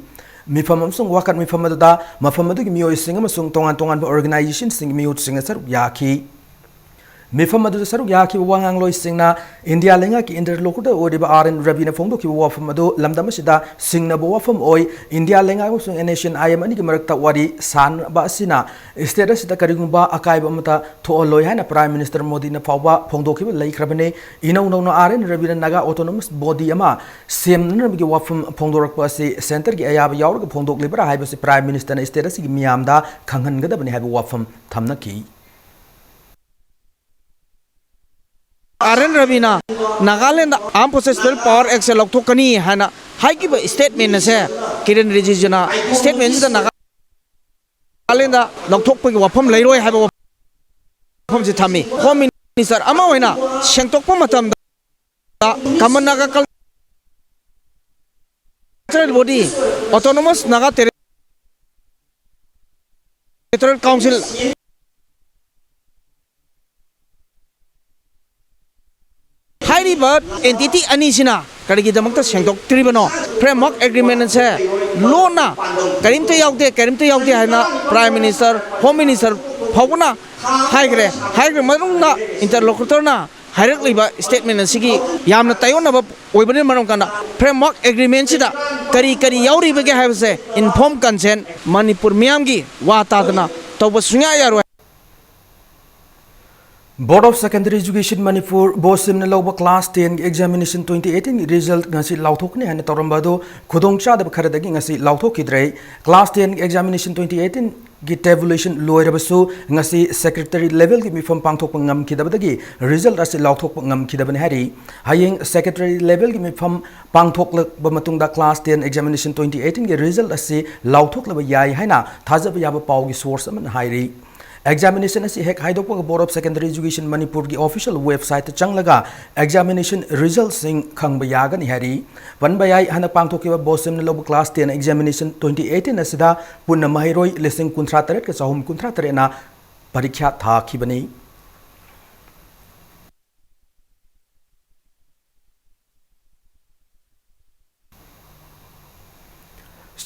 ꯃꯤꯐꯝ ꯑꯃꯁꯨꯡ ꯋꯥꯀꯠ ꯃꯤꯐꯝ ꯑꯗꯨꯗ ꯃꯐꯝ ꯑꯗꯨꯒꯤ ꯃꯤꯑꯣꯏꯁꯤꯡ ꯑꯃꯁꯨꯡ ꯇꯣꯉꯥꯟ ꯇꯣꯉꯥꯟꯕ organization-ꯁꯤꯡꯒꯤ ꯃꯤꯍꯨꯠꯁꯤꯡꯅ ꯁꯔꯨꯛ ꯌꯥꯈꯤ꯫ ꯃꯤꯐꯝ ꯑꯗꯨꯗ ꯁꯔꯨꯛ ꯌꯥꯈꯤꯕ ꯋꯥ ꯉꯥꯡꯂꯣꯏꯁꯤꯡꯅ ꯏꯟꯗꯤꯌꯥ ꯂꯩꯉꯥꯛꯀꯤ interlocutor ꯑꯣꯏꯔꯤꯕ R N ꯔꯕꯤꯅ ꯐꯣꯡꯗꯣꯛꯈꯤꯕ ꯋꯥꯐꯝ ꯑꯗꯨ ꯂꯝꯗꯝ ꯑꯁꯤꯗ ꯁꯤꯡꯅꯕ ꯋꯥꯐꯝ ꯑꯣꯏ꯫ ꯏꯟꯗꯤꯌꯥ ꯂꯩꯉꯥꯛ ꯑꯃꯁꯨꯡ NSCN-IM ꯑꯅꯤꯒꯤ ꯃꯔꯛꯇ ꯋꯥꯔꯤ ꯁꯥꯅꯕ ꯑꯁꯤꯅ state ꯑꯁꯤꯗ ꯀꯔꯤꯒꯨꯝꯕ ꯑꯀꯥꯏꯕ ꯑꯃꯠꯇ ꯊꯣꯛꯍꯜꯂꯣꯏ ꯍꯥꯏꯅ Prime Minister ꯃꯣꯗꯤꯅ ꯐꯥꯎꯕ ꯐꯣꯡꯗꯣꯛꯈꯤꯕ ꯂꯩꯈ꯭ꯔꯕꯅꯤ꯫ ꯏꯅꯧ ꯅꯧꯅ R N ꯔꯕꯤꯅ Naga autonomous body ꯑꯃ ꯁꯦꯝꯅꯅꯕꯒꯤ ꯋꯥꯐꯝ ꯐꯣꯡꯗꯣꯔꯛꯄ ꯑꯁꯤ centre-ꯒꯤ ꯑꯌꯥꯕ ꯌꯥꯎꯔꯒ ꯐꯣꯡꯗꯣꯛꯂꯤꯕ꯭ꯔꯥ ꯍꯥꯏꯕꯁꯤ Prime Minister-ꯅ state ꯑꯁꯤꯒꯤ ꯃꯤꯌꯥꯝꯗ ꯈꯪꯍꯟꯒꯗꯕꯅꯤ ꯍꯥꯏꯕ ꯋꯥꯐꯝ ꯊꯝꯅꯈꯤ꯫ R N ꯔꯕꯤꯅ Nagaland Armed Forces Special Power Act-ꯁꯦ ꯂꯧꯊꯣꯛꯀꯅꯤ ꯍꯥꯏꯅ ꯍꯥꯏꯈꯤꯕ statement ꯑꯁꯦ, ꯀꯤꯔꯦꯟ ꯔꯤꯖꯤꯖꯨꯅ statement-ꯁꯤꯗ ꯅꯥꯒꯥꯂꯦꯟꯗ ꯂꯧꯊꯣꯛꯄꯒꯤ ꯋꯥꯐꯝ ꯂꯩꯔꯣꯏ ꯍꯥꯏꯕ ꯋꯥꯐꯝꯁꯤ ꯊꯝꯃꯤ꯫ Home Minister ꯑꯃ ꯑꯣꯏꯅ ꯁꯦꯡꯗꯣꯛꯄ ꯃꯇꯝꯗ Common Naga Cultural Body, Autonomous Naga Territorial Council ꯍꯥꯏꯔꯤꯕ entity ꯑꯅꯤꯁꯤꯅ ꯀꯔꯤꯒꯤꯗꯃꯛꯇ ꯁꯦꯡꯗꯣꯛꯇ꯭ꯔꯤꯕꯅꯣ? Framework Agreement ꯑꯁꯦ ꯂꯣꯟꯅ ꯀꯔꯤꯝꯇ ꯌꯥꯎꯗꯦ, ꯀꯔꯤꯝꯇ ꯌꯥꯎꯗꯦ ꯍꯥꯏꯅ Prime Minister, Home Minister ꯐꯥꯎꯕꯅ ꯍꯥꯏꯈ꯭ꯔꯦ꯫ ꯍꯥꯏꯈ꯭ꯔ ꯃꯇꯨꯡꯗ interlocutor-ꯅ ꯍꯥꯏꯔꯛꯂꯤꯕ statement ꯑꯁꯤꯒꯤ ꯌꯥꯝꯅ ꯇꯥꯏꯑꯣꯟꯅꯕ ꯑꯣꯏꯕꯅ ꯃꯔꯝ ꯀꯥꯟꯗ Framework Agreement-ꯁꯤꯗ ꯀꯔꯤ ꯀꯔꯤ ꯌꯥꯎꯔꯤꯕꯒꯦ ꯍꯥꯏꯕꯁꯦ informed consent ꯃꯅꯤꯄꯨꯔ ꯃꯤꯌꯥꯝꯒꯤ ꯋꯥ ꯇꯥꯗꯅ ꯇꯧꯕ ꯁꯨꯡꯌꯥ ꯌꯥꯔꯣꯏ꯫ Board of Secondary Education Manipur, BOSEM-ꯅ ꯂꯧꯕ class ten-ꯒꯤ examination twenty eighteen-ꯒꯤ result ꯉꯁꯤ ꯂꯥꯎꯊꯣꯛꯀꯅꯤ ꯍꯥꯏꯅ ꯇꯧꯔꯝꯕ ꯑꯗꯨ ꯈꯨꯗꯣꯡꯆꯥꯗꯕ ꯈꯔꯗꯒꯤ ꯉꯁꯤ ꯂꯥꯎꯊꯣꯛꯈꯤꯗ꯭ꯔꯦ꯫ Class ten-ꯒꯤ examination twenty eighteen ꯒꯤ tabulation ꯂꯣꯏꯔꯕꯁꯨ ꯉꯁꯤ secretary level ꯒꯤ ꯃꯤꯐꯝ ꯄꯥꯡꯊꯣꯛꯄ ꯉꯝꯈꯤꯗꯕꯗꯒꯤ result ꯑꯁꯤ ꯂꯥꯎꯊꯣꯛꯄ ꯉꯝꯈꯤꯗꯕꯅꯤ ꯍꯥꯏꯔꯤ꯫ ꯍꯌꯦꯡ secretary level ꯒꯤ ꯃꯤꯐꯝ ꯄꯥꯡꯊꯣꯛꯂꯕ ꯃꯇꯨꯡꯗ class ten examination twenty eighteen ꯒꯤ result ꯑꯁꯤ ꯂꯥꯎꯊꯣꯛꯂꯕ ꯌꯥꯏ ꯍꯥꯏꯅ ꯊꯥꯖꯕ ꯌꯥꯕ ꯄꯥꯎꯒꯤ source ꯑꯃꯅ ꯍꯥꯏꯔꯤ꯫ Examination ꯑꯁꯤ ꯍꯦꯛ ꯍꯥꯏꯗꯣꯛꯄꯒ Board of Secondary Education ꯃꯅꯤꯄꯨꯔꯒꯤ official website ꯇ ꯆꯪꯂꯒ examination result ꯁꯤꯡ ꯈꯪꯕ ꯌꯥꯒꯅꯤ ꯍꯥꯏꯔꯤ꯫ ꯄꯟꯕ ꯌꯥꯏ, ꯍꯟꯗꯛ ꯄꯥꯡꯊꯣꯛꯈꯤꯕ BOSEM ꯅ ꯂꯧꯕ class ten examination twenty eighteen ꯑꯁꯤꯗ ꯄꯨꯟꯅ ꯃꯍꯩꯔꯣꯏ ꯂꯤꯁꯤꯡ ꯀꯨꯟꯊ꯭ꯔꯥ ꯇꯔꯦꯠꯀ ꯆꯍꯨꯝ ꯀꯨꯟꯊ꯭ꯔꯥ ꯇꯔꯦꯠꯅ ꯄꯔꯤꯈ꯭ꯌꯥ ꯊꯥꯈꯤꯕꯅꯤ꯫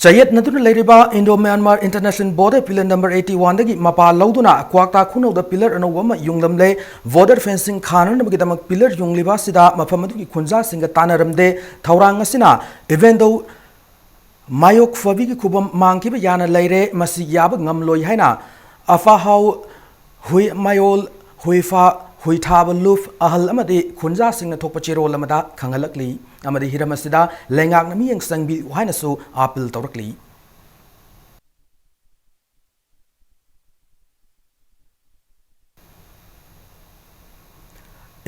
ꯆꯌꯦꯠꯅꯗꯨꯅ ꯂꯩꯔꯤꯕ Indo Myanmar International Border Pillar number eighty one ꯗꯒꯤ ꯃꯄꯥ ꯂꯧꯗꯨꯅ ꯀ꯭ꯋꯥꯛꯇꯥ ꯈꯨꯅꯧꯗ pillar ꯑꯅꯧꯕ ꯑꯃ ꯌꯨꯡꯂꯝꯂꯦ꯫ Border fencing ꯈꯥꯅꯅꯕꯒꯤꯗꯃꯛ pillar ꯌꯨꯡꯂꯤꯕ ꯑꯁꯤꯗ ꯃꯐꯝ ꯑꯗꯨꯒꯤ ꯈꯨꯟꯖꯥꯁꯤꯡꯒ ꯇꯥꯟꯅꯔꯝꯗꯦ꯫ ꯊꯧꯔꯥꯡ ꯑꯁꯤꯅ ꯏꯚꯦꯟꯗꯧ ꯃꯥꯌꯣꯛ ꯐꯕꯤꯒꯤ ꯈꯨꯕꯝ ꯃꯥꯡꯈꯤꯕ ꯌꯥꯅ ꯂꯩꯔꯦ꯫ ꯃꯁꯤ ꯌꯥꯕ ꯉꯝꯂꯣꯏ ꯍꯥꯏꯅ ꯑꯐꯥꯍꯥꯎ ꯍꯨꯏ ꯃꯌꯣꯜ, ꯍꯨꯏꯐꯥ, ꯍꯨꯏꯊꯥꯕ ꯂꯨꯞ, ꯑꯍꯜ ꯑꯃꯗꯤ ꯈꯨꯟꯖꯥꯁꯤꯡꯅ ꯊꯣꯛꯄ ꯆꯦꯔꯣꯜ ꯑꯃꯗ ꯈꯪꯍꯜꯂꯛꯂꯤ꯫ ꯑꯃꯗꯤ ꯍꯤꯔꯝ ꯑꯁꯤꯗ ꯂꯩꯉꯥꯛꯅ ꯃꯤꯠꯌꯦꯡ ꯆꯪꯕꯤꯌꯨ ꯍꯥꯏꯅꯁꯨ appeal ꯇꯧꯔꯛꯂꯤ꯫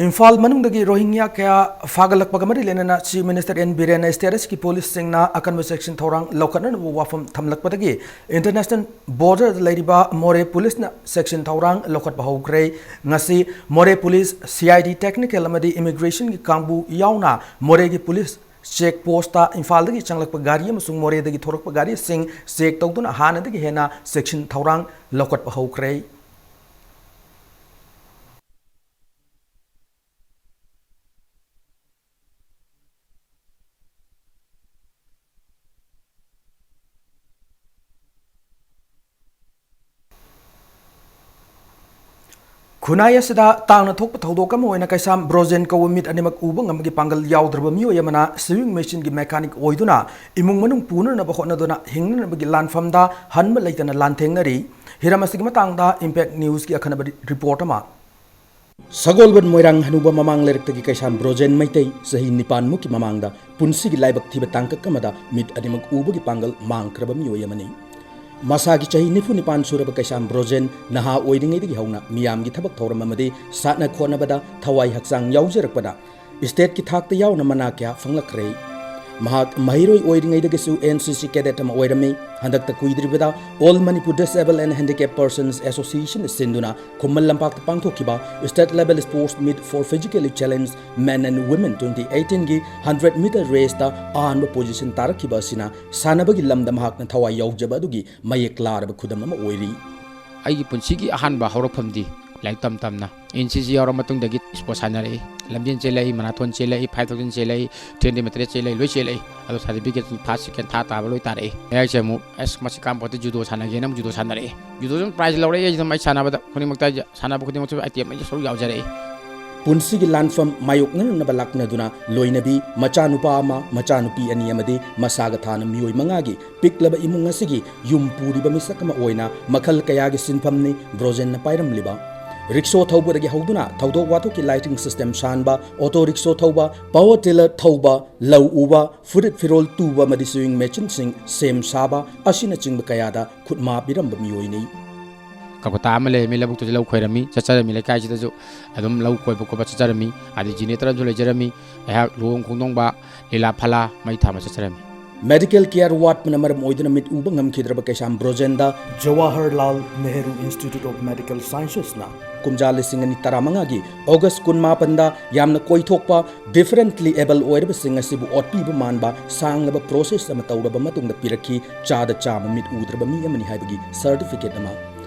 ꯏꯝꯐꯥꯜ ꯃꯅꯨꯡꯗꯒꯤ ꯔꯣꯍꯤꯡꯒ꯭ꯌꯥ ꯀꯌꯥ ꯐꯥꯒꯠꯂꯛꯄꯒ ꯃꯔꯤ ꯂꯩꯅꯅ Chief Minister N ꯕꯤꯔꯦꯟꯅ state ꯑꯁꯤꯒꯤ police ꯁꯤꯡꯅ ꯑꯀꯟꯕ section ꯊꯧꯔꯥꯡ ꯂꯧꯈꯠꯅꯅꯕ ꯋꯥꯐꯝ ꯊꯝꯂꯛꯄꯗꯒꯤ international border ꯗ ꯂꯩꯔꯤꯕ ꯃꯣꯔꯦ police ꯅ section ꯊꯧꯔꯥꯡ ꯂꯧꯈꯠꯄ ꯍꯧꯈ꯭ꯔꯦ꯫ ꯉꯁꯤ ꯃꯣꯔꯦ police, C I D technical ꯑꯃꯗꯤ immigration ꯒꯤ ꯀꯥꯡꯕꯨ ꯌꯥꯎꯅ ꯃꯣꯔꯦꯒꯤ police check post ꯇ ꯏꯝꯐꯥꯜꯗꯒꯤ ꯆꯪꯂꯛꯄ ꯒꯥꯔꯤ ꯑꯃꯁꯨꯡ ꯃꯣꯔꯦꯗꯒꯤ ꯊꯣꯔꯛꯄ ꯒꯥꯔꯤꯁꯤꯡ check ꯇꯧꯗꯨꯅ ꯍꯥꯟꯅꯗꯒꯤ ꯍꯦꯟꯅ section ꯊꯧꯔꯥꯡ ꯂꯧꯈꯠꯄ ꯍꯧꯈ꯭ꯔꯦ꯫ ꯈꯨꯟꯅꯥꯏ ꯑꯁꯤꯗ ꯇꯥꯡꯅ ꯊꯣꯛꯄ ꯊꯧꯗꯣꯛ ꯑꯃ ꯑꯣꯏꯅ ꯀꯩꯁꯥꯝ ꯕ꯭ꯔꯣꯖꯦꯟ ꯀꯧꯕ ꯃꯤꯠ ꯑꯅꯤꯃꯛ ꯎꯕ ꯉꯝꯕꯒꯤ ꯄꯥꯡꯒꯜ ꯌꯥꯎꯗ꯭ꯔꯕ ꯃꯤꯑꯣꯏ ꯑꯃꯅ sewing machine ꯒꯤ mechanic ꯑꯣꯏꯗꯨꯅ ꯏꯃꯨꯡ ꯃꯅꯨꯡ ꯄꯨꯅꯅꯕ ꯍꯣꯠꯅꯗꯨꯅ ꯍꯤꯡꯅꯅꯕꯒꯤ ꯂꯥꯟꯐꯝꯗ ꯍꯟꯕ ꯂꯩꯇꯅ ꯂꯥꯟꯊꯦꯡꯅꯔꯤ꯫ ꯍꯤꯔꯝ ꯑꯁꯤꯒꯤ ꯃꯇꯥꯡꯗ Impact News ꯀꯤ ꯑꯈꯟꯅꯕ report ꯑꯃ꯫ ꯁꯒꯣꯜꯕꯟ ꯃꯣꯏꯔꯥꯡ ꯍꯅꯨꯕ ꯃꯃꯥꯡ ꯂꯩꯔꯛꯇꯒꯤ ꯀꯩꯁꯥꯝ ꯕ꯭ꯔꯣꯖꯦꯟ ꯃꯩꯇꯩ ꯆꯍꯤ ꯅꯤꯄꯥꯟ ꯃꯨꯛꯀꯤ ꯃꯃꯥꯡꯗ ꯄꯨꯟꯁꯤꯒꯤ ꯂꯥꯏꯕꯛ ꯊꯤꯕ ꯇꯥꯡꯀꯛ ꯑꯃꯗ ꯃꯤꯠ ꯑꯅꯤꯃꯛ ꯎꯕꯒꯤ ꯄꯥꯡꯒꯜ ꯃꯥꯡꯈ꯭ꯔꯕ ꯃꯤꯑꯣꯏ ꯑꯃꯅꯤ꯫ ꯃꯁꯥꯒꯤ ꯆꯍꯤ ꯅꯤꯐꯨ ꯅꯤꯄꯥꯟ ꯁꯨꯔꯕ ꯀꯩꯁꯥꯝ ꯕ꯭ꯔꯣꯖꯦꯟ ꯅꯍꯥ ꯑꯣꯏꯔꯤꯉꯩꯗꯒꯤ ꯍꯧꯅ ꯃꯤꯌꯥꯝꯒꯤ ꯊꯕꯛ ꯊꯧꯔꯝ ꯑꯃꯗꯤ ꯁꯥꯟꯅ ꯈꯣꯠꯅꯕꯗ ꯊꯋꯥꯏ ꯍꯛꯆꯥꯡ ꯌꯥꯎꯖꯔꯛꯄꯅ stateꯀꯤ ꯊꯥꯛꯇ ꯌꯥꯎꯅ ꯃꯅꯥ ꯀꯌꯥ ꯐꯪꯂꯛꯈ꯭ꯔꯦ꯫ ꯃꯍꯥꯛ ꯃꯍꯩꯔꯣꯏ ꯑꯣꯏꯔꯤꯉꯩꯗꯒꯤꯁꯨ N C C cadet ꯑꯃ ꯑꯣꯏꯔꯝꯃꯤ꯫ ꯍꯟꯗꯛꯇ ꯀꯨꯏꯗ꯭ꯔꯤꯕꯗ All Manipur Disabled and Handicapped Persons Association ꯁꯤꯟꯗꯨꯅ ꯈꯨꯃꯟ ꯂꯝꯄꯥꯛꯇ ꯄꯥꯡꯊꯣꯛꯈꯤꯕ State Level Sports Meet for Physically Challenged Men and Women twenty eighteenꯒꯤ hundred meter raceꯇ ꯑꯍꯥꯟꯕ position ꯇꯥꯔꯛꯈꯤꯕ ꯑꯁꯤꯅ ꯁꯥꯟꯅꯕꯒꯤ ꯂꯝꯗ ꯃꯍꯥꯛꯅ ꯊꯋꯥꯏ ꯌꯥꯎꯖꯕ ꯑꯗꯨꯒꯤ ꯃꯌꯦꯛ ꯂꯥꯔꯕ ꯈꯨꯗꯝ ꯑꯃ ꯑꯣꯏꯔꯤ꯫ ꯑꯩꯒꯤ ꯄꯨꯟꯁꯤꯒꯤ ꯑꯍꯥꯟꯕ ꯍꯧꯔꯛꯐꯝꯗꯤ ꯂꯥꯏꯔꯤꯛ ꯇꯝ ꯇꯝꯅ N C C ꯌꯥꯎꯔ ꯃꯇꯨꯡꯗꯒꯤ sport ꯁꯥꯟꯅꯔꯛꯏ꯫ ꯂꯝꯖꯦꯟ ꯆꯦꯜꯂꯛꯏ, marathon ꯆꯦꯜꯂꯛꯏ, five thousand ꯆꯦꯜꯂꯛꯏ, three hundred meter ꯆꯦꯜꯂꯛꯏ, ꯂꯣꯏ ꯆꯦꯜꯂꯛꯏ꯫ ꯑꯗꯣ certificate first, second, third ꯇꯥꯕ ꯂꯣꯏ ꯇꯥꯔꯛꯏ꯫ ꯑꯩꯍꯥꯛꯁꯦ ꯑꯃꯨꯛ ꯑꯁ ꯃꯁꯤ ꯀꯥꯟꯄꯣꯠꯇꯦ, judo ꯁꯥꯟꯅꯒꯦꯅ ꯑꯃꯨꯛ judo ꯁꯥꯟꯅꯔꯛꯏ꯫ Judoꯁꯨ prize ꯂꯧꯔꯛꯏ꯫ ꯑꯩ ꯑꯗꯨꯝ ꯑꯩ ꯁꯥꯟꯅꯕꯗ ꯈꯨꯗꯤꯡꯃꯛꯇ ꯑꯩꯁꯦ ꯁꯥꯟꯅꯕ ꯈꯨꯗꯤꯡꯃꯛꯇ item ꯑꯩꯁꯦ ꯁꯔꯨꯛ ꯌꯥꯎꯖꯔꯛꯏ꯫ ꯄꯨꯟꯁꯤꯒꯤ ꯂꯥꯟꯐꯝ ꯃꯥꯌꯣꯛꯅꯅꯕ ꯂꯥꯛꯅꯗꯨꯅ ꯂꯣꯏꯅꯕꯤ, ꯃꯆꯥꯅꯨꯄꯥ ꯑꯃ, ꯃꯆꯥꯅꯨꯄꯤ ꯑꯅꯤ ꯑꯃꯗꯤ ꯃꯁꯥꯒ ꯊꯥꯅ ꯃꯤꯑꯣꯏ ꯃꯉꯥꯒꯤ ꯄꯤꯛꯂꯕ ꯏꯃꯨꯡ ꯑꯁꯤꯒꯤ ꯌꯨꯝ ꯄꯨꯔꯤꯕ ꯃꯤꯁꯛ ꯑꯃ ꯑꯣꯏꯅ ꯃꯈꯜ ꯀꯌꯥꯒꯤ ꯁꯤꯟꯐꯝꯅꯤ ꯕ꯭ꯔꯣꯖꯦꯟꯅ ꯄꯥꯏꯔꯝꯂꯤꯕ꯫ ꯔꯤꯛꯁꯣ ꯊꯧꯕꯗꯒꯤ ꯍꯧꯗꯨꯅ ꯊꯧꯗꯣꯛ ꯋꯥꯊꯣꯛꯀꯤ lighting system ꯁꯥꯟꯕ, auto ꯔꯤꯛꯁꯣ ꯊꯧꯕ, power tiller ꯊꯧꯕ, ꯂꯧ ꯎꯕ, ꯐꯨꯔꯤꯠ ꯐꯤꯔꯣꯜ ꯇꯨꯕ ꯑꯃꯗꯤ sewing machineꯁꯤꯡ ꯁꯦꯝ ꯁꯥꯕ ꯑꯁꯤꯅꯆꯤꯡꯕ ꯀꯌꯥꯗ ꯈꯨꯠꯃꯥ ꯄꯤꯔꯝꯕ ꯃꯤꯑꯣꯏꯅꯤ꯫ ꯀꯀꯣꯇꯥ ꯑꯃ ꯂꯩꯔꯝꯃꯤ, ꯂꯧꯕꯨꯛꯇꯁꯨ ꯂꯧ ꯈꯣꯏꯔꯝꯃꯤ, ꯆꯠꯆꯔꯝꯃꯤ ꯂꯩꯀꯥꯏꯁꯤꯗꯁꯨ꯫ ꯑꯗꯨꯝ ꯂꯧ ꯀꯣꯏꯕ ꯈꯣꯠꯄ ꯆꯠꯆꯔꯝꯃꯤ꯫ ꯑꯗꯩ generator ꯑꯃꯁꯨ ꯂꯩꯖꯔꯝꯃꯤ꯫ ꯑꯩꯍꯥꯛ ꯂꯨꯍꯣꯡ ꯈꯣꯡꯗꯣꯡꯕ, ꯂꯤꯂꯥ ꯐꯂꯥ ꯃꯩ ꯊꯥꯕ ꯆꯠꯆꯔꯝꯃꯤ꯫ Medical care ꯋꯥꯠꯄꯅ ꯃꯔꯝ ꯑꯣꯏꯗꯨꯅ ꯃꯤꯠ ꯎꯕ ꯉꯝꯈꯤꯗ꯭ꯔꯕ ꯀꯩꯁꯥꯝ ꯕ꯭ꯔꯣꯖꯦꯟꯗ Jawaharlal Nehru Institute of Medical Sciencesꯅ ꯀꯨꯝꯖꯥ ꯂꯤꯁꯤꯡ ꯑꯅꯤ ꯇꯔꯥꯃꯉꯥꯒꯤ August ꯀꯨꯟꯃꯥꯄꯟꯗ ꯌꯥꯝꯅ ꯀꯣꯏꯊꯣꯛꯄ differently able ꯑꯣꯏꯔꯕꯁꯤꯡ ꯑꯁꯤꯕꯨ ꯑꯣꯠꯄꯤꯕ ꯃꯥꯟꯕ ꯁꯥꯡꯂꯕ process ꯑꯃ ꯇꯧꯔꯕ ꯃꯇꯨꯡꯗ ꯄꯤꯔꯛꯈꯤ꯫ ꯆꯥꯗ ꯆꯥꯝꯃ ꯃꯤꯠ ꯎꯗ꯭ꯔꯕ ꯃꯤ ꯑꯃꯅꯤ ꯍꯥꯏꯕꯒꯤ certificate ꯑꯃ꯫